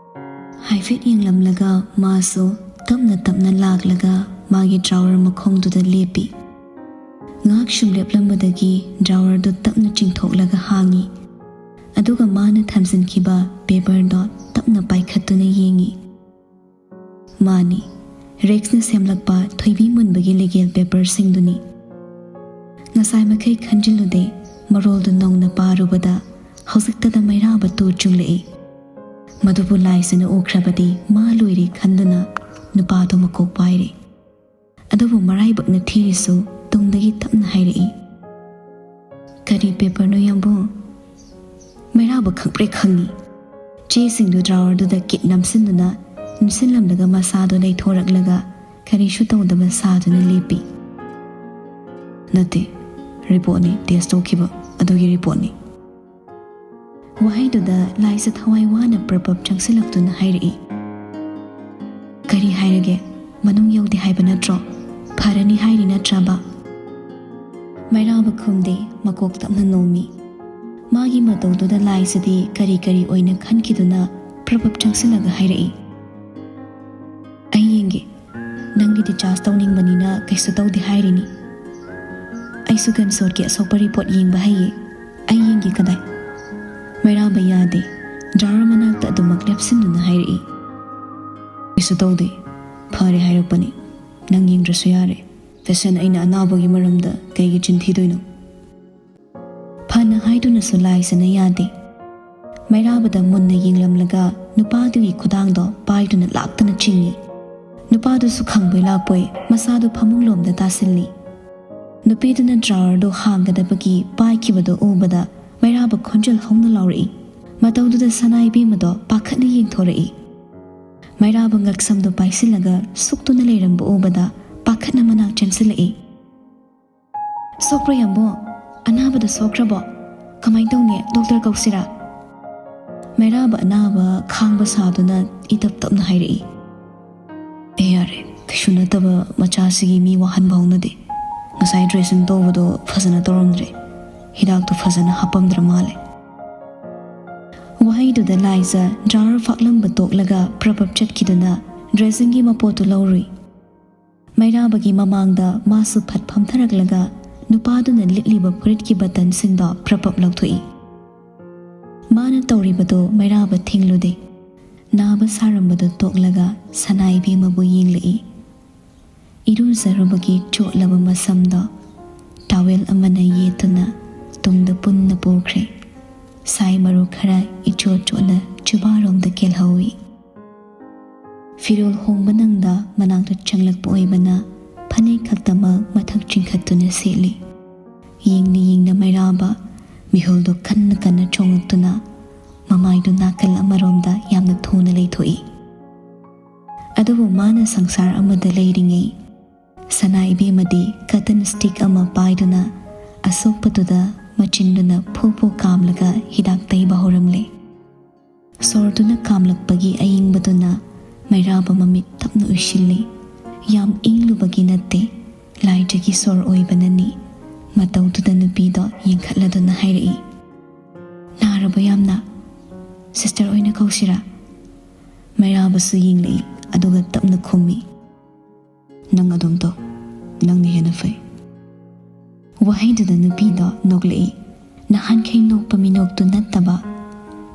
ꯍꯥꯏꯐꯦꯠ ꯌꯦꯡꯂꯝꯂꯒ ꯃꯥꯁꯨ ꯇꯞꯅ ꯇꯞꯅ ꯂꯥꯛꯂꯒ ꯃꯥꯒꯤ ꯗ꯭ꯔꯥꯋꯔ ꯃꯈꯣꯡꯗꯨꯗ ꯂꯦꯞꯄꯤ꯫ ꯉꯥꯏꯍꯥꯛ ꯁꯨꯝ ꯂꯦꯞꯂꯝꯕꯗꯒꯤ ꯗ꯭ꯔꯥꯋꯔꯗꯨ ꯇꯞꯅ ꯆꯤꯡꯊꯣꯛꯂꯒ ꯍꯥꯡꯏ꯫ ꯑꯗꯨꯒ ꯃꯥꯅ ꯊꯝꯖꯤꯟꯈꯤꯕ ꯄꯦꯄꯔꯗꯣ ꯇꯞꯅ ꯄꯥꯏꯈꯠꯇꯨꯅ ꯌꯦꯡꯏ꯫ ꯃꯥꯅꯤ, ꯔꯦꯛꯁꯅ ꯁꯦꯝꯂꯛꯄ ꯊꯣꯏꯕꯤ ꯃꯨꯟꯕꯒꯤ ꯂꯤꯒꯦꯜ ꯄꯦꯄꯔꯁꯤꯡꯗꯨꯅꯤ꯫ ꯉꯁꯥꯏ ꯃꯈꯩ ꯈꯟꯖꯤꯜꯂꯨꯗꯦ, ꯃꯔꯣꯜꯗꯨ ꯅꯧꯅ ꯄꯥꯔꯨꯕꯗ ꯍꯧꯖꯤꯛꯇꯗ ꯃꯩꯔꯥꯕ ꯇꯨ ꯆꯨꯡꯂꯛꯏ꯫ ꯃꯗꯨꯕꯨ ꯂꯥꯏꯁꯤꯅ ꯎꯈ꯭ꯔꯕꯗꯤ ꯃꯥ ꯂꯣꯏꯔꯦ ꯈꯟꯗꯨꯅ ꯅꯨꯄꯥꯗꯨ ꯃꯀꯣꯛ ꯄꯥꯏꯔꯦ꯫ ꯑꯗꯨꯕꯨ ꯃꯔꯥꯏꯕꯛꯅ ꯊꯤꯔꯤꯁꯨ ꯇꯨꯡꯗꯒꯤ ꯇꯞꯅ ꯍꯥꯏꯔꯛꯏ, "ꯀꯔꯤ ꯄꯦꯄꯔꯅꯣ ꯌꯥꯝꯕꯨꯡ?" ꯃꯩꯔꯥꯕ ꯈꯪꯄ꯭ꯔꯦꯛ ꯈꯪꯉꯤ꯫ ꯆꯦꯁꯤꯡꯗꯨ ꯗ꯭ꯔꯥꯋꯔꯗꯨꯗ ꯀꯤꯠ ꯅꯝꯁꯤꯟꯗꯨꯅ ꯏꯟꯁꯤꯜꯂꯝꯂꯒ ꯃꯁꯥꯗꯨ ꯂꯩꯊꯣꯔꯛꯂꯒ ꯀꯔꯤꯁꯨ ꯇꯧꯗꯕ ꯁꯥꯗꯨꯅ ꯂꯦꯞꯄꯤ꯫ "ꯅꯠꯇꯦ, ꯔꯤꯄꯣꯔꯠꯅꯤ, ꯇꯦꯁ ꯇꯧꯈꯤꯕ ꯑꯗꯨꯒꯤ ꯔꯤꯄꯣꯔꯠꯅꯤ꯫" ꯋꯥꯍꯩꯗꯨꯗ ꯂꯥꯏꯁ ꯊꯋꯥꯏ ꯋꯥꯅ ꯄ꯭ꯔꯞ ꯄ꯭ꯔꯞ ꯆꯪꯁꯤꯜꯂꯛꯇꯨꯅ ꯍꯥꯏꯔꯛꯏ, "ꯀꯔꯤ ꯍꯥꯏꯔꯒꯦ? ꯃꯅꯨꯡ ꯌꯧꯗꯦ ꯍꯥꯏꯕ ꯅꯠꯇ꯭ꯔꯣ? ꯐꯔꯅꯤ ꯍꯥꯏꯔꯤ ꯅꯠꯇ꯭ꯔꯕ?" ꯃꯩꯔꯥꯕ ꯈꯨꯝꯗꯦ, ꯃꯀꯣꯛ ꯇꯞꯅ ꯅꯣꯝꯃꯤ꯫ ꯃꯥꯒꯤ ꯃꯇꯧꯗꯨꯗ ꯂꯥꯏꯁꯤꯗꯤ ꯀꯔꯤ ꯀꯔꯤ ꯑꯣꯏꯅ ꯈꯟꯈꯤꯗꯨꯅ ꯄ꯭ꯔꯞ ꯄ꯭ꯔꯞ ꯆꯪꯁꯤꯜꯂꯒ ꯍꯥꯏꯔꯛꯏ, "ꯑꯩ ꯌꯦꯡꯒꯦ꯫ ꯅꯪꯗꯤ ꯗꯤꯆꯥꯔꯖ ꯇꯧꯅꯤꯡꯕꯅꯤꯅ ꯀꯩꯁꯨ ꯇꯧꯗꯦ ꯍꯥꯏꯔꯤꯅꯤ꯫ ꯑꯩꯁꯨ ꯒꯟ ꯁꯣꯠꯀꯤ ꯑꯁꯣꯛꯄ ꯔꯤꯄꯣꯔꯠ ꯌꯦꯡꯕ ꯍꯩꯌꯦ꯫ ꯑꯩ ꯌꯦꯡꯒꯦ ꯀꯗꯥꯏ?" ꯃꯩꯔꯥꯕ ꯌꯥꯗꯦ꯫ ꯗ꯭ꯔꯥꯋꯔ ꯃꯅꯥꯛꯇ ꯑꯗꯨꯃꯛ ꯂꯦꯞꯁꯤꯟꯗꯨꯅ ꯍꯥꯏꯔꯛꯏ, "ꯀꯩꯁꯨ ꯇꯧꯗꯦ꯫ ꯐꯔꯦ ꯍꯥꯏꯔꯛꯄꯅꯤ꯫ ꯅꯪ ꯌꯦꯡꯗ꯭ꯔꯁꯨ ꯌꯥꯔꯦ꯫ ꯄꯦꯁꯦꯟ ꯑꯩꯅ ꯑꯅꯥꯕꯒꯤ ꯃꯔꯝꯗ ꯀꯩꯒꯤ ꯆꯤꯟ ꯊꯤꯗꯣꯏꯅꯣ?" ꯐꯅ ꯍꯥꯏꯗꯨꯅꯁꯨ ꯂꯥꯏꯁꯤꯅ ꯌꯥꯗꯦ꯫ ꯃꯩꯔꯥꯕꯗ ꯃꯨꯟꯅ ꯌꯦꯡꯂꯝꯂꯒ ꯅꯨꯄꯥꯗꯨꯒꯤ ꯈꯨꯗꯥꯡꯗꯣ ꯄꯥꯏꯗꯨꯅ ꯂꯥꯛꯇꯅ ꯆꯤꯡꯏ꯫ ꯅꯨꯄꯥꯗꯨꯁꯨ ꯈꯪꯕꯣꯏ ꯂꯥꯛꯄꯣꯏ ꯃꯁꯥꯗꯨ ꯐꯃꯨꯡꯂꯣꯝꯗ ꯇꯥꯁꯤꯜꯂꯤ꯫ ꯅꯨꯄꯤꯗꯨꯅ ꯗ꯭ꯔꯥꯋꯔꯗꯨ ꯍꯥꯡꯒꯗꯕꯒꯤ ꯄꯥꯏꯈꯤꯕꯗꯨ ꯎꯕꯗ ꯃꯩꯔꯥꯕ ꯈꯣꯟꯖꯦꯜ ꯍꯧꯅ ꯂꯥꯎꯔꯛꯏ꯫ ꯃꯇꯧꯗꯨꯗ ꯁꯅꯥ ꯏꯕꯦꯝꯃꯗꯣ ꯄꯥꯈꯠꯅ ꯌꯦꯡꯊꯣꯔꯛꯏ꯫ ꯃꯩꯔꯥꯕ ꯉꯛꯁꯝꯗꯨ ꯄꯥꯏꯁꯤꯜꯂꯒ ꯁꯨꯛꯇꯨꯅ ꯂꯩꯔꯝꯕ ꯎꯕꯗ ꯄꯥꯈꯠꯅ ꯃꯅꯥꯛ ꯆꯦꯟꯁꯤꯜꯂꯛꯏ꯫ "ꯁꯣꯛꯄ꯭ꯔꯣ ꯌꯥꯝꯕꯨꯡ? ꯑꯅꯥꯕꯗ ꯁꯣꯛꯈ꯭ꯔꯕꯣ? ꯀꯃꯥꯏ ꯇꯧꯅꯤ? ꯗꯣꯛꯇꯔ ꯀꯧꯁꯤꯔꯥ?" ꯃꯩꯔꯥꯕ ꯑꯅꯥꯕ ꯈꯥꯡꯕ ꯁꯥꯗꯨꯅ ꯏꯇꯞ ꯇꯞꯅ ꯍꯥꯏꯔꯛꯏ꯫ "ꯑꯦ, ꯌꯥꯔꯦ, ꯀꯩꯁꯨ ꯅꯠꯇꯕ ꯃꯆꯥꯁꯤꯒꯤ ꯃꯤ ꯋꯥꯍꯟꯕ ꯍꯧꯅꯗꯦ꯫ ꯉꯁꯥꯏ dressing ꯇꯧꯕꯗꯣ ꯐꯖꯅ ꯇꯧꯔꯝꯗ꯭ꯔꯦ, ꯍꯤꯗꯥꯛꯇꯣ ꯐꯖꯅ ꯍꯥꯞꯄꯝꯗ꯭ꯔ ꯃꯥꯜꯂꯦ"꯫ ꯋꯥꯍꯩꯗꯨꯗ ꯂꯥꯏꯖ drawer ꯐꯥꯛꯂꯝꯕ ꯇꯣꯛꯂꯒ ꯄ꯭ꯔꯞ ꯄ꯭ꯔꯞ ꯆꯠꯈꯤꯗꯨꯅ dressingꯒꯤ ꯃꯄꯣꯠꯇꯨ ꯂꯧꯔꯨꯏ꯫ ꯃꯩꯔꯥꯕꯒꯤ ꯃꯃꯥꯡꯗ ꯃꯥꯁꯨ ꯐꯠ ꯐꯝꯊꯔꯛꯂꯒ ꯅꯨꯄꯥꯗꯨꯅ ꯂꯤꯠꯂꯤꯕ ꯐꯨꯔꯤꯠꯀꯤ ꯕꯇꯟꯁꯤꯡꯗꯣ ꯄ꯭ꯔꯞ ꯄ꯭ꯔꯞ ꯂꯧꯊꯣꯛꯏ꯫ ꯃꯥꯅ ꯇꯧꯔꯤꯕꯗꯣ ꯃꯩꯔꯥꯕ ꯊꯤꯡꯂꯨꯗꯦ꯫ ꯅꯥꯕ ꯁꯥꯔꯝꯕꯗꯨ ꯇꯣꯛꯂꯒ ꯁꯅꯥ ꯏꯕꯦꯝꯃꯕꯨ ꯌꯦꯡꯂꯛꯏ꯫ ꯏꯔꯨꯖꯔꯨꯕꯒꯤ ꯆꯣꯠꯂꯕ ꯃꯁꯝꯗꯣ towel ꯑꯃꯅ ꯌꯦꯠꯇꯨꯅ ꯇꯨꯡꯗ ꯄꯨꯟꯅ ꯄꯨꯈ꯭ꯔꯦ꯫ ꯁꯥꯏ ꯃꯔꯨ ꯈꯔ ꯏꯆꯣꯠ ꯆꯣꯠꯅ ꯆꯨꯕꯥꯔꯣꯝꯗ ꯀꯦꯜꯍꯧꯏ꯫ ꯐꯤꯔꯣꯜ ꯍꯣꯡꯕ ꯅꯪꯗ ꯃꯅꯥꯛꯇ ꯆꯪꯂꯛꯄ ꯑꯣꯏꯕꯅ ꯐꯅꯦꯛ ꯈꯛꯇꯃꯛ ꯃꯊꯛ ꯆꯤꯡꯈꯠꯇꯨꯅ ꯁꯦꯠꯂꯤ꯫ ꯌꯦꯡꯅ ꯌꯦꯡꯅ ꯃꯩꯔꯥꯕ ꯃꯤꯍꯨꯜꯗꯨ ꯀꯟꯅ ꯀꯟꯅ ꯆꯣꯡꯂꯛꯇꯨꯅ ꯃꯃꯥꯏꯗꯨ ꯅꯥꯀꯜ ꯑꯃꯔꯣꯝꯗ ꯌꯥꯝꯅ ꯊꯨꯅ ꯂꯩꯊꯣꯛꯏ꯫ ꯑꯗꯨꯕꯨ ꯃꯥꯅ ꯁꯪꯁꯥꯔ ꯑꯃꯗ ꯂꯩꯔꯤꯉꯩ ꯁꯅꯥ ꯏꯕꯦꯝꯃꯗꯤ cotton stick ꯑꯃ ꯄꯥꯏꯗꯨꯅ ꯑꯁꯣꯛꯄꯗꯨꯗ ꯃꯆꯤꯟꯗꯨꯅ ꯐꯨ ꯐꯨ ꯀꯥꯝꯂꯒ ꯍꯤꯗꯥꯛ ꯇꯩꯕ ꯍꯧꯔꯝꯂꯦ꯫ ꯁꯣꯔꯗꯨꯅ ꯀꯥꯝꯂꯛꯄꯒꯤ ꯑꯏꯪꯕꯗꯨꯅ ꯃꯩꯔꯥꯕ ꯃꯃꯤꯠ ꯇꯞꯅ ꯎꯏꯁꯤꯜꯂꯤ꯫ ꯌꯥꯝ ꯏꯪꯂꯨꯕꯒꯤ ꯅꯠꯇꯦ, ꯂꯥꯏꯖꯒꯤ ꯁꯣꯔ ꯑꯣꯏꯕꯅꯅꯤ꯫ ꯃꯇꯧꯗꯨꯗ ꯅꯨꯄꯤꯗꯣ ꯌꯦꯡꯈꯠꯂꯗꯨꯅ ꯍꯥꯏꯔꯛꯏ, "ꯅꯥꯔꯕ ꯌꯥꯝꯅ? Sister ꯑꯣꯏꯅ ꯀꯧꯁꯤꯔꯥ?" ꯃꯩꯔꯥꯕꯁꯨ ꯌꯦꯡꯂꯛꯏ, ꯑꯗꯨꯒ ꯇꯞꯅ ꯈꯨꯝꯃꯤ, "ꯅꯪ ꯑꯗꯨꯝ ꯇꯧ, ꯅꯪꯅ ꯍꯦꯟꯅ ꯐꯩ"꯫ ꯋꯥꯍꯩꯗꯨꯗ ꯅꯨꯄꯤꯗꯣ ꯅꯣꯛꯂꯛꯏ꯫ ꯅꯍꯥꯟꯈꯩ ꯅꯣꯛꯄ ꯃꯤꯅꯣꯛꯇꯨ ꯅꯠꯇꯕ,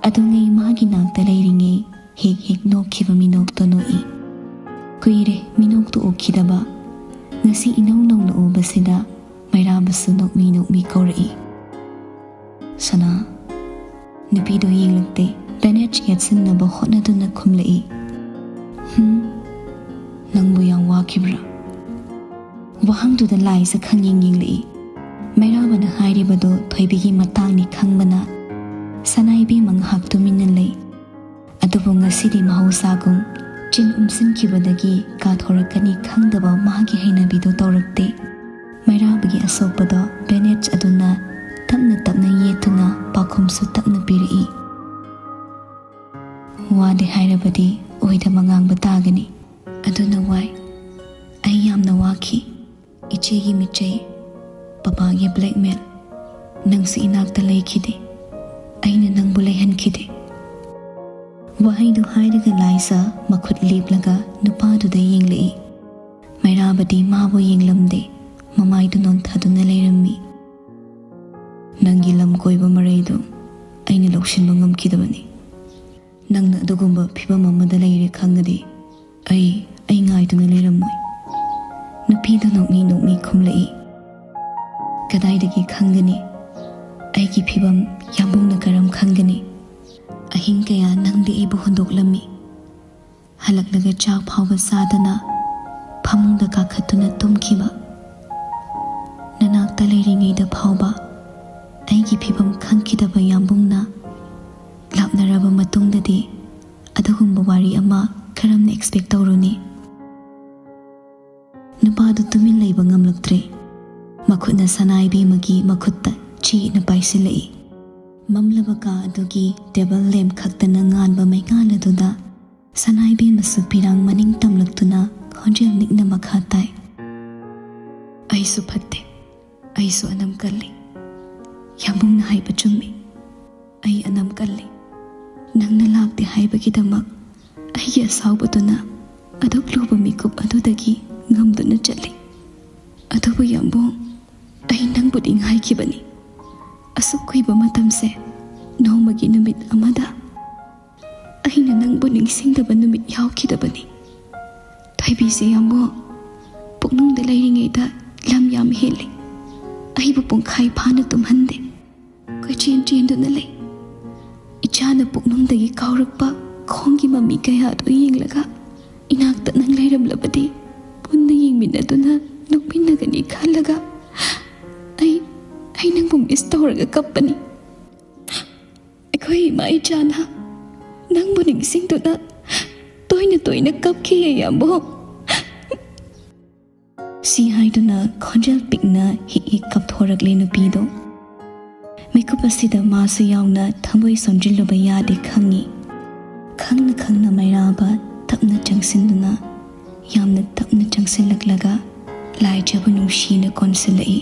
ꯑꯗꯨꯉꯩ ꯃꯥꯒꯤ ꯅꯥꯛꯇ ꯂꯩꯔꯤꯉꯩ ꯍꯦꯛ ꯍꯦꯛ ꯅꯣꯛꯈꯤꯕ ꯃꯤꯅꯣꯛꯇꯣ ꯅꯣꯛꯏ꯫ ꯀꯨꯏꯔꯦ ꯃꯤꯅꯣꯛꯇꯨ ꯎꯈꯤꯗꯕ꯫ ꯉꯁꯤ ꯏꯅꯧ ꯅꯧꯅ ꯎꯕꯁꯤꯗ ꯃꯩꯔꯥꯕꯁꯨ ꯅꯣꯛꯃꯤ ꯅꯣꯛꯃꯤ ꯀꯧꯔꯛꯏ, "ꯁꯅꯥ"꯫ ꯅꯨꯄꯤꯗꯨ ꯌꯦꯡꯂꯛꯇꯦ꯫ Bandage ꯌꯦꯠꯁꯤꯟꯅꯕ ꯍꯣꯠꯅꯗꯨꯅ ꯈꯨꯝꯂꯛꯏ, "ꯍꯨꯝ, ꯅꯪꯕꯨ ꯌꯥꯝ ꯋꯥꯈꯤꯕ꯭ꯔꯥ?" ꯋꯥꯍꯪꯗꯨꯗ ꯂꯥꯏꯖ ꯈꯪꯌꯦꯡ ꯌꯦꯡꯂꯛꯏ꯫ ꯃꯩꯔꯥꯕꯅ ꯍꯥꯏꯔꯤꯕꯗꯨ ꯊꯣꯏꯕꯤꯒꯤ ꯃꯇꯥꯡꯅꯤ ꯈꯪꯕꯅ ꯁꯅꯥ ꯏꯕꯦꯝꯃ ꯉꯥꯏꯍꯥꯛ ꯇꯨꯃꯤꯟꯅ ꯂꯩ꯫ ꯑꯗꯨꯕꯨ ꯉꯁꯤꯗꯤ ꯃꯍꯧꯁꯥꯒꯨꯝ ꯆꯤꯟ ꯎꯝꯁꯤꯟꯈꯤꯕꯗꯒꯤ ꯀꯥꯊꯣꯔꯛꯀꯅꯤ ꯈꯪꯗꯕ ꯃꯥꯒꯤ ꯍꯩꯅꯕꯤꯗꯨ ꯇꯧꯔꯛꯇꯦ꯫ ꯃꯩꯔꯥꯕꯒꯤ ꯑꯁꯣꯛꯄꯗꯣ bandage ꯑꯗꯨꯅ ꯇꯞꯅ ꯇꯞꯅ ꯌꯦꯠꯇꯨꯅ ꯄꯥꯎꯈꯨꯝꯁꯨ ꯇꯞꯅ ꯄꯤꯔꯛꯏ, "ꯋꯥꯗꯦ ꯍꯥꯏꯔꯕꯗꯤ ꯑꯣꯏꯗꯕ ꯉꯥꯡꯕ ꯇꯥꯒꯅꯤ꯫ ꯑꯗꯨꯅ ꯏꯆꯦꯒꯤ ꯃꯤꯠꯆꯩ, ꯄꯄꯥꯒꯤ ꯕ꯭ꯂꯦꯛꯃꯦꯜ, ꯅꯪꯁꯨ ꯏꯅꯥꯛꯇ ꯂꯩꯈꯤꯗꯦ, ꯑꯩꯅ ꯅꯪꯕꯨ ꯂꯩꯍꯟꯈꯤꯗꯦ꯫ ꯋꯥꯍꯩꯗꯨ ꯍꯥꯏꯔꯒ ꯂꯥꯏꯖꯥ ꯃꯈꯨꯠ ꯂꯦꯞꯂꯒ ꯅꯨꯄꯥꯗꯨꯗ ꯌꯦꯡꯂꯛꯏ꯫ ꯃꯩꯔꯥꯕꯗꯤ ꯃꯥꯕꯨ ꯌꯦꯡꯂꯝꯗꯦ, ꯃꯃꯥꯏꯗꯨ ꯅꯣꯟꯊꯗꯨꯅ ꯂꯩꯔꯝꯃꯤ꯫ "ꯅꯪꯒꯤ ꯂꯝ ꯀꯣꯏꯕ ꯃꯔꯩꯗꯨ ꯑꯩꯅ ꯂꯧꯁꯤꯟꯕ ꯉꯝꯈꯤꯗꯕꯅꯤ꯫ ꯅꯪꯅ ꯑꯗꯨꯒꯨꯝꯕ ꯐꯤꯕꯝ ꯑꯃꯗ ꯂꯩꯔꯦ ꯈꯪꯉꯗꯤ ꯑꯩ, ꯑꯩ ꯉꯥꯏꯗꯨꯅ ꯂꯩꯔꯝꯃꯣꯏ꯫" ꯅꯨꯄꯤꯗꯨ ꯅꯣꯛꯃꯤ ꯅꯣꯛꯃꯤ ꯈꯨꯝꯂꯛꯏ꯫ "ꯀꯗꯥꯏꯗꯒꯤ ꯈꯪꯒꯅꯤ? ꯑꯩꯒꯤ ꯐꯤꯕꯝ ꯌꯥꯝꯕꯨꯡꯅ ꯀꯔꯝ ꯈꯪꯒꯅꯤ? ꯑꯍꯤꯡ ꯀꯌꯥ ꯅꯪꯗꯤ ꯑꯩꯕꯨ ꯍꯨꯟꯗꯣꯛꯂꯝꯃꯤ꯫" ꯍꯜꯂꯛꯂꯒ ꯆꯥꯛ ꯐꯥꯎꯕ ꯆꯥꯗꯅ ꯐꯃꯨꯡꯗ ꯀꯥꯈꯠꯇꯨꯅ ꯇꯨꯝꯈꯤꯕ꯫ ꯅꯅꯥꯛꯇ ꯂꯩꯔꯤꯉꯩꯗ ꯐꯥꯎꯕ ꯑꯩꯒꯤ ꯐꯤꯕꯝ ꯈꯪꯈꯤꯗꯕ ꯌꯥꯝꯕꯨꯡꯅ ꯂꯥꯞꯅꯔꯕ ꯃꯇꯨꯡꯗꯗꯤ ꯑꯗꯨꯒꯨꯝꯕ ꯋꯥꯔꯤ ꯑꯃ ꯀꯔꯝꯅ ꯑꯦꯛꯁꯄꯦꯛ ꯇꯧꯔꯨꯅꯤ? ꯅꯨꯄꯥꯗꯨ ꯇꯨꯃꯤꯟ ꯂꯩꯕ ꯉꯝꯂꯛꯇ꯭ꯔꯦ꯫ ꯃꯈꯨꯠꯅ ꯁꯅꯥ ꯏꯕꯦꯝꯃꯒꯤ ꯃꯈꯨꯠꯇ ꯆꯦꯠꯅ ꯄꯥꯏꯁꯤꯜꯂꯛꯏ꯫ ꯃꯝꯂꯕ ꯀꯥ ꯑꯗꯨꯒꯤ ꯇꯦꯕꯜ ꯂꯦꯝꯞ ꯈꯛꯇꯅ ꯉꯥꯟꯕ ꯃꯩꯉꯥꯜ ꯑꯗꯨꯗ ꯁꯅꯥ ꯏꯕꯦꯝꯃꯁꯨ ꯄꯤꯔꯥꯡ ꯃꯅꯤꯡ ꯇꯝꯂꯛꯇꯨꯅ ꯈꯣꯟꯖꯦꯜ ꯅꯤꯛꯅ ꯃꯈꯥ ꯇꯥꯏ꯫ "ꯑꯩꯁꯨ ꯐꯠꯇꯦ, ꯑꯩꯁꯨ ꯑꯅꯝ ꯀꯜꯂꯤ꯫ ꯌꯥꯝꯕꯨꯡꯅ ꯍꯥꯏꯕ ꯆꯨꯝꯃꯤ꯫ ꯑꯩ ꯑꯅꯝ ꯀꯜꯂꯤ꯫ ꯅꯪꯅ ꯂꯥꯛꯇꯦ ꯍꯥꯏꯕꯒꯤꯗꯃꯛ ꯑꯩꯒꯤ ꯑꯁꯥꯎꯕꯗꯨꯅ ꯑꯗꯨꯛ ꯂꯨꯕ ꯃꯤꯀꯨꯞ ꯑꯗꯨꯗꯒꯤ ꯉꯝꯗꯨꯅ ꯆꯠꯂꯤ꯫ ꯑꯗꯨꯕꯨ ꯌꯥꯝꯕꯨꯡ, ꯑꯩ ꯅꯪꯕꯨꯗꯤ ꯉꯥꯏꯈꯤꯕꯅꯤ꯫ ꯑꯁꯨꯛ ꯀꯨꯏꯕ ꯃꯇꯝꯁꯦ ꯅꯣꯡꯃꯒꯤ ꯅꯨꯃꯤꯠ ꯑꯃꯗ ꯑꯩꯅ ꯅꯪꯕꯨ ꯅꯤꯡꯁꯤꯡꯗꯕ ꯅꯨꯃꯤꯠ ꯌꯥꯎꯈꯤꯗꯕꯅꯤ꯫ ꯊꯣꯏꯕꯤꯁꯦ ꯌꯥꯝꯕꯨꯡ, ꯄꯨꯛꯅꯨꯡꯗ ꯂꯩꯔꯤꯉꯩꯗ ꯂꯝ ꯌꯥꯝ ꯍꯦꯜꯂꯤ꯫ ꯑꯩꯕꯨ ꯄꯨꯡꯈꯥꯏ ꯐꯥꯅ ꯇꯨꯝꯍꯟꯗꯦ꯫ ꯀꯣꯏꯆꯦꯟ ꯆꯦꯟꯗꯨꯅ ꯂꯩ꯫ ꯏꯆꯥꯅ ꯄꯨꯛꯅꯨꯡꯗꯒꯤ ꯀꯥꯎꯔꯛꯄ ꯈꯣꯡꯒꯤ ꯃꯃꯤ ꯀꯌꯥꯗꯨ ꯌꯦꯡꯂꯒ ꯏꯅꯥꯛꯇ ꯅꯪ ꯂꯩꯔꯝꯂꯕꯗꯤ ꯄꯨꯟꯅ ꯌꯦꯡꯃꯤꯟꯅꯗꯨꯅ ꯅꯣꯛꯃꯤꯟꯅꯒꯅꯤ ꯈꯜꯂꯒ ꯑꯩ, ꯑꯩ ꯅꯪꯕꯨ ꯃꯤꯁ ꯇꯧꯔꯒ ꯀꯞꯄꯅꯤ꯫ ꯑꯩꯈꯣꯏ ꯏꯃꯥ ꯏꯆꯥꯅ ꯅꯪꯕꯨ ꯅꯤꯡꯁꯤꯡꯗꯨꯅ ꯇꯣꯏꯅ ꯇꯣꯏꯅ ꯀꯞꯈꯤꯌꯦ ꯌꯥꯝꯕꯨꯡ꯫" ꯁꯤ ꯍꯥꯏꯗꯨꯅ ꯈꯣꯟꯖꯦꯜ ꯄꯤꯛꯅ ꯍꯤꯛ ꯍꯤꯛ ꯀꯞꯊꯣꯔꯛꯂꯦ ꯅꯨꯄꯤꯗꯣ꯫ ꯃꯤꯀꯨꯞ ꯑꯁꯤꯗ ꯃꯥꯁꯨ ꯌꯥꯎꯅ ꯊꯃꯣꯏ ꯁꯣꯟꯖꯤꯜꯂꯨꯕ ꯌꯥꯗꯦ ꯈꯪꯉꯤ꯫ ꯈꯪꯅ ꯈꯪꯅ ꯃꯩꯔꯥꯕ ꯇꯞꯅ ꯆꯪꯁꯤꯟꯗꯨꯅ, ꯌꯥꯝꯅ ꯇꯞꯅ ꯆꯪꯁꯤꯜꯂꯛꯂꯒ ꯂꯥꯏꯖꯕꯨ ꯅꯨꯡꯁꯤꯅ ꯀꯣꯟꯁꯤꯜꯂꯛꯏ꯫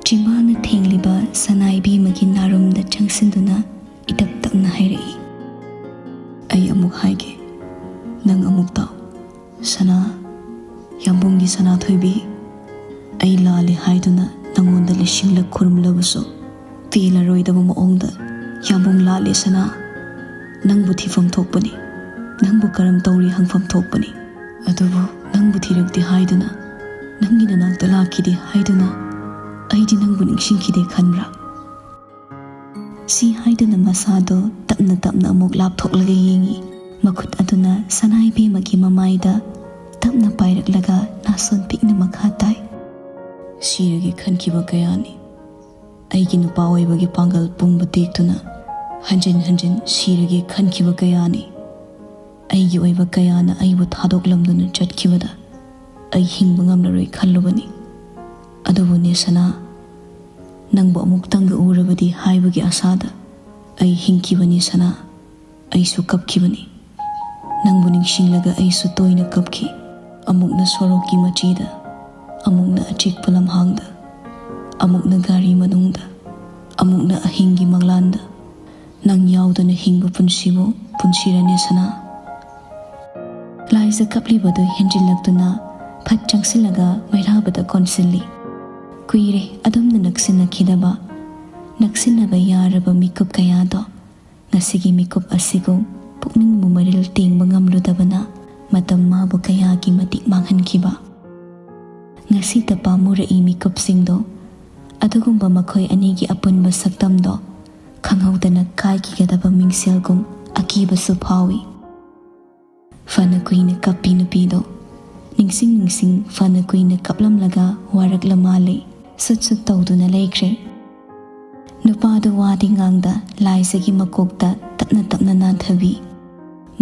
ꯆꯤꯝꯕꯥꯜꯅ ꯊꯦꯡꯂꯤꯕ ꯁꯅꯥ ꯏꯕꯦꯝꯃꯒꯤ ꯅꯥꯔꯨꯝꯗ ꯆꯪꯁꯤꯟꯗꯨꯅ ꯏꯇꯞ ꯇꯞꯅ ꯍꯥꯏꯔꯛꯏ, "ꯑꯩ ꯑꯃꯨꯛ ꯍꯥꯏꯒꯦ, ꯅꯪ ꯑꯃꯨꯛ ꯇꯥꯎ꯫ ꯁꯅꯥ, ꯌꯥꯝꯕꯨꯡꯒꯤ ꯁꯅꯥꯊꯣꯏꯕꯤ, ꯑꯩ ꯂꯥꯜꯂꯦ ꯍꯥꯏꯗꯨꯅ ꯅꯪꯉꯣꯟꯗ ꯂꯤꯁꯤꯡꯂꯛ ꯈꯨꯔꯨꯝꯂꯕꯁꯨ ꯄꯦꯜꯂꯔꯣꯏꯗꯕ ꯃꯑꯣꯡꯗ, ꯌꯥꯝꯕꯨꯡ ꯂꯥꯜꯂꯦ ꯁꯅꯥ꯫ ꯅꯪꯕꯨ ꯊꯤꯐꯝ ꯊꯣꯛꯄꯅꯤ, ꯅꯪꯕꯨ ꯀꯔꯝ ꯇꯧꯔꯤ ꯍꯪꯐꯝ ꯊꯣꯛꯄꯅꯤ꯫ ꯑꯗꯨꯕꯨ ꯅꯪꯕꯨ ꯊꯤꯔꯛꯇꯦ ꯍꯥꯏꯗꯨꯅ ꯅꯪꯒꯤ ꯅꯅꯥꯛꯇ ꯂꯥꯛꯈꯤꯗꯦ ꯍꯥꯏꯗꯨꯅ ꯑꯩꯗꯤ ꯅꯪꯕꯨ ꯅꯤꯡꯁꯤꯡꯈꯤꯗꯦ ꯈꯟꯕ꯭ꯔꯥ?" ꯁꯤ ꯍꯥꯏꯗꯨꯅ ꯃꯁꯥꯗꯣ ꯇꯞꯅ ꯇꯞꯅ ꯑꯃꯨꯛ ꯂꯥꯞꯊꯣꯛꯂꯒ ꯌꯦꯡꯏ꯫ ꯃꯈꯨꯠ ꯑꯗꯨꯅ ꯁꯅꯥ ꯏꯕꯦꯝꯃꯒꯤ ꯃꯃꯥꯏꯗ ꯇꯞꯅ ꯄꯥꯏꯔꯛꯂꯒ ꯅꯥꯁꯣꯟ ꯄꯤꯛꯅ ꯃꯈꯥ ꯇꯥꯏ꯫ "ꯁꯤꯔꯒꯦ ꯈꯟꯈꯤꯕ ꯀꯌꯥꯅꯤ꯫ ꯑꯩꯒꯤ ꯅꯨꯄꯥ ꯑꯣꯏꯕꯒꯤ ꯄꯥꯡꯒꯜ ꯄꯨꯝꯕ ꯇꯦꯛꯇꯨꯅ ꯍꯟꯖꯤꯟ ꯍꯟꯖꯤꯟ ꯁꯤꯔꯒꯦ ꯈꯟꯈꯤꯕ ꯀꯌꯥꯅꯤ꯫ ꯑꯩꯒꯤ ꯑꯣꯏꯕ ꯀꯌꯥꯅ ꯑꯩꯕꯨ ꯊꯥꯗꯣꯛꯂꯝꯗꯨꯅ ꯆꯠꯈꯤꯕꯗ ꯑꯩ ꯍꯤꯡꯕ ꯉꯝꯂꯔꯣꯏ ꯈꯜꯂꯨꯕꯅꯤ꯫ ꯑꯗꯨꯕꯨ ꯅꯦ ꯁꯅꯥ, ꯅꯪꯕꯨ ꯑꯃꯨꯛꯇꯪꯒ ꯎꯔꯕꯗꯤ ꯍꯥꯏꯕꯒꯤ ꯑꯁꯥꯗ ꯑꯩ ꯍꯤꯡꯈꯤꯕꯅꯤ ꯁꯅꯥ꯫ ꯑꯩꯁꯨ ꯀꯞꯈꯤꯕꯅꯤ꯫ ꯅꯪꯕꯨ ꯅꯤꯡꯁꯤꯡꯂꯒ ꯑꯩꯁꯨ ꯇꯣꯏꯅ ꯀꯞꯈꯤ꯫ ꯑꯃꯨꯛꯅ ꯁꯣꯔꯣꯛꯀꯤ ꯃꯆꯤꯗ, ꯑꯃꯨꯛꯅ ꯑꯆꯤꯛꯄ ꯂꯝꯍꯥꯡꯗ, ꯑꯃꯨꯛꯅ ꯒꯥꯔꯤ ꯃꯅꯨꯡꯗ, ꯑꯃꯨꯛꯅ ꯑꯍꯤꯡꯒꯤ ꯃꯪꯂꯥꯟꯗ꯫ ꯅꯪ ꯌꯥꯎꯗꯅ ꯍꯤꯡꯕ ꯄꯨꯟꯁꯤꯕꯨ ꯄꯨꯟꯁꯤꯔꯅꯦ ꯁꯅꯥ?" ꯂꯥꯏꯖ ꯀꯞꯂꯤꯕꯗꯨ ꯍꯦꯟꯖꯤꯜꯂꯛꯇꯨꯅ ꯐꯠ ꯆꯪꯁꯤꯜꯂꯒ ꯃꯩꯔꯥꯕꯗ ꯀꯣꯟꯁꯤꯜꯂꯤ꯫ ꯀꯨꯏꯔꯦ ꯑꯗꯨꯝꯅ ꯅꯛꯁꯤꯟꯅꯈꯤꯗꯕ, ꯅꯛꯁꯤꯟꯅꯕ ꯌꯥꯔꯕ ꯃꯤꯀꯨꯞ ꯀꯌꯥꯗꯣ꯫ ꯉꯁꯤꯒꯤ ꯃꯤꯀꯨꯞ ꯑꯁꯤꯒꯨꯝ ꯄꯨꯛꯅꯤꯡꯕꯨ ꯃꯔꯤꯜ ꯇꯦꯡꯕ ꯉꯝꯂꯨꯗꯕꯅ ꯃꯇꯝ ꯃꯥꯕꯨ ꯀꯌꯥꯒꯤ ꯃꯇꯤꯛ ꯃꯥꯡꯍꯟꯈꯤꯕ꯫ ꯉꯁꯤꯇ ꯄꯥꯝꯃꯨꯔꯛꯏ ꯃꯤꯀꯨꯞꯁꯤꯡꯗꯣ꯫ ꯑꯗꯨꯒꯨꯝꯕ ꯃꯈꯣꯏ ꯑꯅꯤꯒꯤ ꯑꯄꯨꯟꯕ ꯁꯛꯇꯝꯗꯣ ꯈꯪꯍꯧꯗꯅ ꯀꯥꯏꯈꯤꯒꯗꯕ ꯃꯤꯡꯁꯦꯜꯒꯨꯝ ꯑꯀꯤꯕꯁꯨ ꯐꯥꯎꯏ꯫ ꯐꯅ ꯀꯨꯏꯅ ꯀꯞꯄꯤ ꯅꯨꯄꯤꯗꯣ꯫ ꯅꯤꯡꯁꯤꯡ ꯅꯤꯡꯁꯤꯡ ꯐꯅ ꯀꯨꯏꯅ ꯀꯞꯂꯝꯂꯒ ꯋꯥꯔꯛꯂ ꯃꯥꯜꯂꯦ꯫ ꯁꯨꯠ ꯁꯨꯠ ꯇꯧꯗꯨꯅ ꯂꯩꯈ꯭ꯔꯦ꯫ ꯅꯨꯄꯥꯗꯨ ꯋꯥꯗꯤ ꯉꯥꯡꯗ ꯂꯥꯏꯖꯒꯤ ꯃꯀꯣꯛꯇ ꯇꯞꯅ ꯇꯞꯅ ꯅꯥꯟꯊꯕꯤ꯫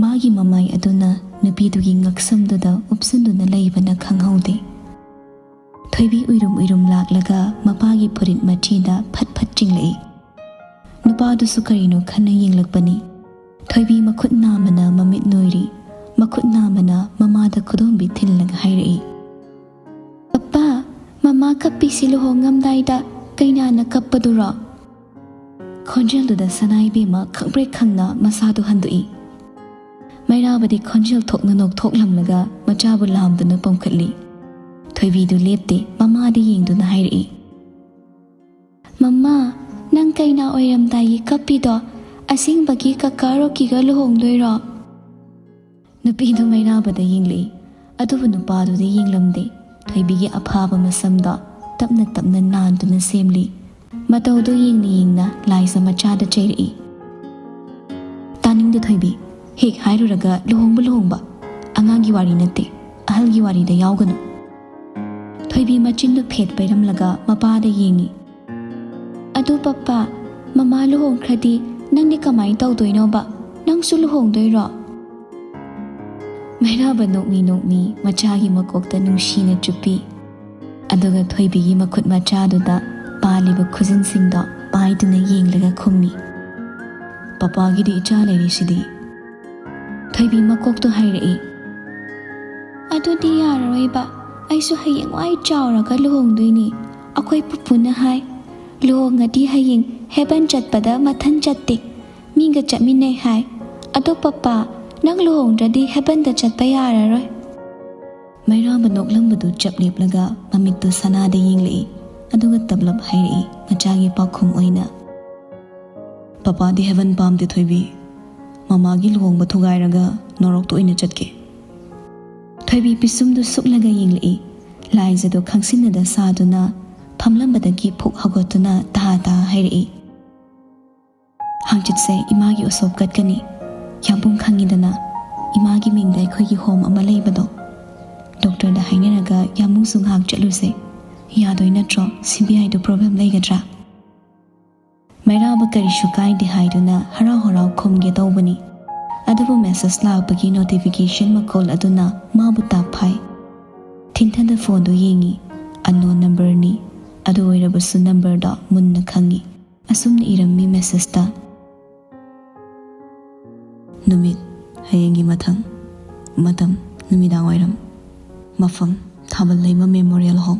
ꯃꯥꯒꯤ ꯃꯃꯥꯏ ꯑꯗꯨꯅ ꯅꯨꯄꯤꯗꯨꯒꯤ ꯉꯛꯁꯝꯗꯨꯗ ꯎꯞꯁꯤꯟꯗꯨꯅ ꯂꯩꯕꯅ ꯈꯪꯍꯧꯗꯦ꯫ ꯊꯣꯏꯕꯤ ꯎꯏꯔꯨꯝ ꯎꯏꯔꯨꯝ ꯂꯥꯛꯂꯒ ꯃꯄꯥꯒꯤ ꯐꯨꯔꯤꯠ ꯃꯆꯤꯗ ꯐꯠ ꯐꯠ ꯆꯤꯡꯂꯛꯏ꯫ ꯅꯨꯄꯥꯗꯨꯁꯨ ꯀꯔꯤꯅꯣ ꯈꯟꯅ ꯌꯦꯡꯂꯛꯄꯅꯤ꯫ ꯊꯣꯏꯕꯤ ꯃꯈꯨꯠ ꯅꯥꯝꯃꯅ ꯃꯃꯤꯠ ꯅꯣꯏꯔꯤ, ꯃꯈꯨꯠ ꯅꯥꯝꯃꯅ ꯃꯃꯥꯗ ꯈꯨꯗꯣꯝꯕꯤ ꯊꯤꯜꯂꯒ ꯍꯥꯏꯔꯛꯏ, "ꯀꯞ-, "ꯃꯃꯥ ꯀꯞꯄꯤꯁꯤ ꯂꯨꯍꯣꯡꯉꯝꯗꯥꯏꯗ ꯀꯩꯅꯥꯅ ꯀꯞꯄꯗꯨꯔꯣ?" ꯈꯣꯟꯖꯦꯜꯗꯨꯗ ꯁꯅꯥ ꯏꯕꯦꯝꯃ ꯈꯪꯄ꯭ꯔꯦꯛ ꯈꯪꯅ ꯃꯁꯥꯗꯨ ꯍꯟꯗꯣꯛꯏ꯫ ꯃꯩꯔꯥꯕꯗꯤ ꯈꯣꯟꯖꯦꯜ ꯊꯣꯛꯅ ꯅꯣꯛꯊꯣꯛꯂꯝꯂꯒ ꯃꯆꯥꯕꯨ ꯂꯥꯝꯗꯨꯅ ꯄꯣꯝꯈꯠꯂꯤ꯫ ꯊꯣꯏꯕꯤꯗꯨ ꯂꯦꯞꯇꯦ, ꯃꯃꯥꯗ ꯌꯦꯡꯗꯨꯅ ꯍꯥꯏꯔꯛꯏ, "ꯃꯃꯥ, ꯅꯪ ꯀꯩꯅꯥ ꯑꯣꯏꯔꯝꯗꯥꯏꯒꯤ ꯀꯞꯄꯤꯗꯣ ꯑꯁꯦꯡꯕꯒꯤ ꯀꯀꯥ ꯔꯣꯀꯤꯒ ꯂꯨꯍꯣꯡꯗꯣꯏꯔꯣ?" ꯅꯨꯄꯤꯗꯨ ꯃꯩꯔꯥꯕꯗ ꯌꯦꯡꯂꯛꯏ, ꯑꯗꯨꯕꯨ ꯅꯨꯄꯥꯗꯨꯗꯤ ꯌꯦꯡꯂꯝꯗꯦ꯫ ꯊꯣꯏꯕꯤꯒꯤ ꯑꯐꯥꯕ ꯃꯁꯝꯗꯣ ꯇꯞꯅ ꯇꯞꯅ ꯅꯥꯟꯗꯨꯅ ꯁꯦꯝꯂꯤ꯫ ꯃꯇꯧꯗꯨ ꯌꯦꯡꯅ ꯌꯦꯡꯅ ꯂꯥꯏꯖ ꯃꯆꯥꯗ ꯆꯩꯔꯛꯏ, "ꯇꯥꯅꯤꯡꯗꯦ ꯊꯣꯏꯕꯤ, ꯍꯦꯛ ꯍꯥꯏꯔꯨꯔꯒ ꯂꯨꯍꯣꯡꯕ ꯂꯨꯍꯣꯡꯕ꯫ ꯑꯉꯥꯡꯒꯤ ꯋꯥꯔꯤ ꯅꯠꯇꯦ, ꯑꯍꯜꯒꯤ ꯋꯥꯔꯤꯗ ꯌꯥꯎꯒꯅꯨ꯫" ꯊꯣꯏꯕꯤ ꯃꯆꯤꯟꯗꯨ ꯐꯦꯠ ꯄꯩꯔꯝꯂꯒ ꯃꯄꯥꯗ ꯌꯦꯡꯉꯤ꯫ "ꯑꯗꯨ ꯄꯄꯥ, ꯃꯃꯥ ꯂꯨꯍꯣꯡꯈ꯭ꯔꯗꯤ ꯅꯪꯗꯤ ꯀꯃꯥꯏꯅ ꯇꯧꯗꯣꯏꯅꯣꯕ? ꯅꯪꯁꯨ ꯂꯨꯍꯣꯡꯗꯣꯏꯔꯣ?" ꯃꯩꯔꯥꯕ ꯅꯣꯛꯃꯤ ꯅꯣꯛꯃꯤ ꯃꯆꯥꯒꯤ ꯃꯀꯣꯛꯇ ꯅꯨꯡꯁꯤꯅ ꯆꯨꯞꯄꯤ꯫ ꯑꯗꯨꯒ ꯊꯣꯏꯕꯤꯒꯤ ꯃꯈꯨꯠ ꯃꯆꯥꯗꯨꯗ ꯄꯥꯜꯂꯤꯕ ꯈꯨꯖꯤꯟꯁꯤꯡꯗꯣ ꯄꯥꯏꯗꯨꯅ ꯌꯦꯡꯂꯒ ꯈꯨꯝꯃꯤ, "ꯄꯄꯥꯒꯤꯗꯤ ꯏꯆꯥ ꯂꯩꯔꯤꯁꯤꯗꯤ꯫" ꯊꯣꯏꯕꯤ ꯃꯀꯣꯛꯇꯣ ꯍꯥꯏꯔꯛꯏ, "ꯑꯗꯨꯗꯤ ꯌꯥꯔꯔꯣꯏꯕ, ꯑꯩꯁꯨ ꯍꯌꯦꯡꯋꯥꯏ ꯆꯥꯎꯔꯒ ꯂꯨꯍꯣꯡꯗꯣꯏꯅꯤ꯫ ꯑꯩꯈꯣꯏ ꯄꯨꯄꯨꯅ ꯍꯥꯏ, ꯂꯨꯍꯣꯡꯉꯗꯤ ꯍꯌꯦꯡ ꯍꯦꯕꯟ ꯆꯠꯄꯗ ꯃꯊꯟ ꯆꯠꯇꯦ, ꯃꯤꯒ ꯆꯠꯃꯤꯟꯅꯩ ꯍꯥꯏ꯫ ꯑꯗꯣ ꯄꯄꯥ, ꯅꯪ ꯂꯨꯍꯣꯡꯗ꯭ꯔꯗꯤ ꯍꯦꯕꯟꯗ ꯆꯠꯄ ꯌꯥꯔꯔꯣꯏ꯫" ꯃꯩꯔꯥꯕ ꯅꯣꯛꯂꯝꯕꯗꯨ ꯆꯞ ꯂꯦꯞꯂꯒ ꯃꯃꯤꯠꯇꯨ ꯁꯅꯥꯗ ꯌꯦꯡꯂꯛꯏ, ꯑꯗꯨꯒ ꯇꯞꯂꯞ ꯍꯥꯏꯔꯛꯏ ꯃꯆꯥꯒꯤ ꯄꯥꯎꯈꯨꯝ ꯑꯣꯏꯅ, "ꯄꯄꯥꯗꯤ ꯍꯦꯕꯟ ꯄꯥꯝꯗꯦ ꯊꯣꯏꯕꯤ, ꯃꯃꯥꯒꯤ ꯂꯨꯍꯣꯡꯕ ꯊꯨꯒꯥꯏꯔꯒ ꯅꯣꯔꯣꯛꯇ ꯑꯣꯏꯅ ꯆꯠꯀꯦ꯫" ꯊꯣꯏꯕꯤ ꯄꯤꯁꯨꯝꯗꯨ ꯁꯨꯛꯂꯒ ꯌꯦꯡꯂꯛꯏ, ꯂꯥꯏꯖꯗꯨ ꯈꯪꯁꯤꯟꯅꯗ ꯁꯥꯗꯨꯅ ꯐꯝꯂꯝꯕꯗꯒꯤ ꯐꯨꯛ ꯍꯧꯒꯠꯇꯨꯅ ꯇꯥ ꯇꯥ ꯍꯥꯏꯔꯛꯏ, "ꯍꯥꯡꯆꯤꯠꯁꯦ ꯏꯃꯥꯒꯤ ꯎꯁꯣꯞ ꯀꯠꯀꯅꯤ꯫ ꯌꯥꯝꯕꯨꯡ ꯈꯪꯉꯤꯗꯅ, ꯏꯃꯥꯒꯤ ꯃꯤꯡꯗ ꯑꯩꯈꯣꯏꯒꯤ ꯍꯣꯝ ꯑꯃ ꯂꯩꯕꯗꯣ꯫ ꯗꯣꯛꯇꯔꯗ ꯍꯥꯏꯅꯔꯒ ꯌꯥꯝꯕꯨꯡꯁꯨ ꯉꯥꯏꯍꯥꯛ ꯆꯠꯂꯨꯁꯦ꯫ ꯌꯥꯗꯣꯏ ꯅꯠꯇ꯭ꯔꯣ? ꯁꯤ ꯕꯤ ꯑꯥꯏꯗꯨ ꯄ꯭ꯔꯣꯕ꯭ꯂꯦꯝ ꯂꯩꯒꯗ꯭ꯔꯥ?" ꯃꯩꯔꯥꯕ ꯀꯔꯤꯁꯨ ꯀꯥꯏꯗꯦ ꯍꯥꯏꯗꯨꯅ ꯍꯔꯥꯎ ꯍꯔꯥꯎ ꯈꯨꯝꯒꯦ ꯇꯧꯕꯅꯤ꯫ ꯑꯗꯨꯕꯨ ꯃꯦꯁꯦꯖ ꯂꯥꯛꯄꯒꯤ ꯅꯣꯇꯤꯐꯤꯀꯦꯁꯟ ꯃꯈꯣꯜ ꯑꯗꯨꯅ ꯃꯥꯕꯨ ꯇꯥꯛꯐꯥꯏ꯫ ꯊꯤꯟꯊꯅ ꯐꯣꯟꯗꯨ ꯌꯦꯡꯉꯤ꯫ ꯑꯟꯅꯣꯟ ꯅꯝꯕꯔꯅꯤ꯫ ꯑꯗꯨ ꯑꯣꯏꯔꯕꯁꯨ ꯅꯝꯕꯔꯗꯣ ꯃꯨꯟꯅ ꯈꯪꯉꯤ꯫ ꯑꯁꯨꯝꯅ ꯏꯔꯝꯃꯤ ꯃꯦꯁꯦꯖꯇ, "ꯅꯨꯃꯤꯠ, ꯍꯌꯦꯡꯒꯤ ꯃꯊꯪ꯫ ꯃꯇꯝ, ꯅꯨꯃꯤꯗꯥꯡ ꯋꯥꯏꯔꯝ꯫ ꯃꯐꯝ, Thabal Leima memorial home."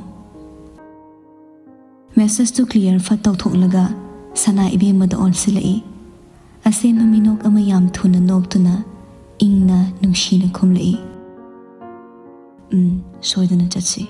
Message to clear ꯐꯠ ꯇꯧꯊꯣꯛꯂꯒ ꯁꯅꯥ ꯏꯕꯦꯝꯃꯗ ꯑꯣꯟꯁꯤꯜꯂꯛꯏ꯫ ꯑꯁꯦꯝꯕ ꯃꯤꯅꯣꯛ ꯑꯃ ꯌꯥꯝ ꯊꯨꯅ ꯅꯣꯛꯇꯨꯅ ꯏꯪꯅ ꯅꯨꯡꯁꯤꯅ ꯈꯨꯝꯂꯛꯏ꯫ "ꯎꯝ, ꯁꯣꯏꯗꯅ ꯆꯠꯁꯤ꯫"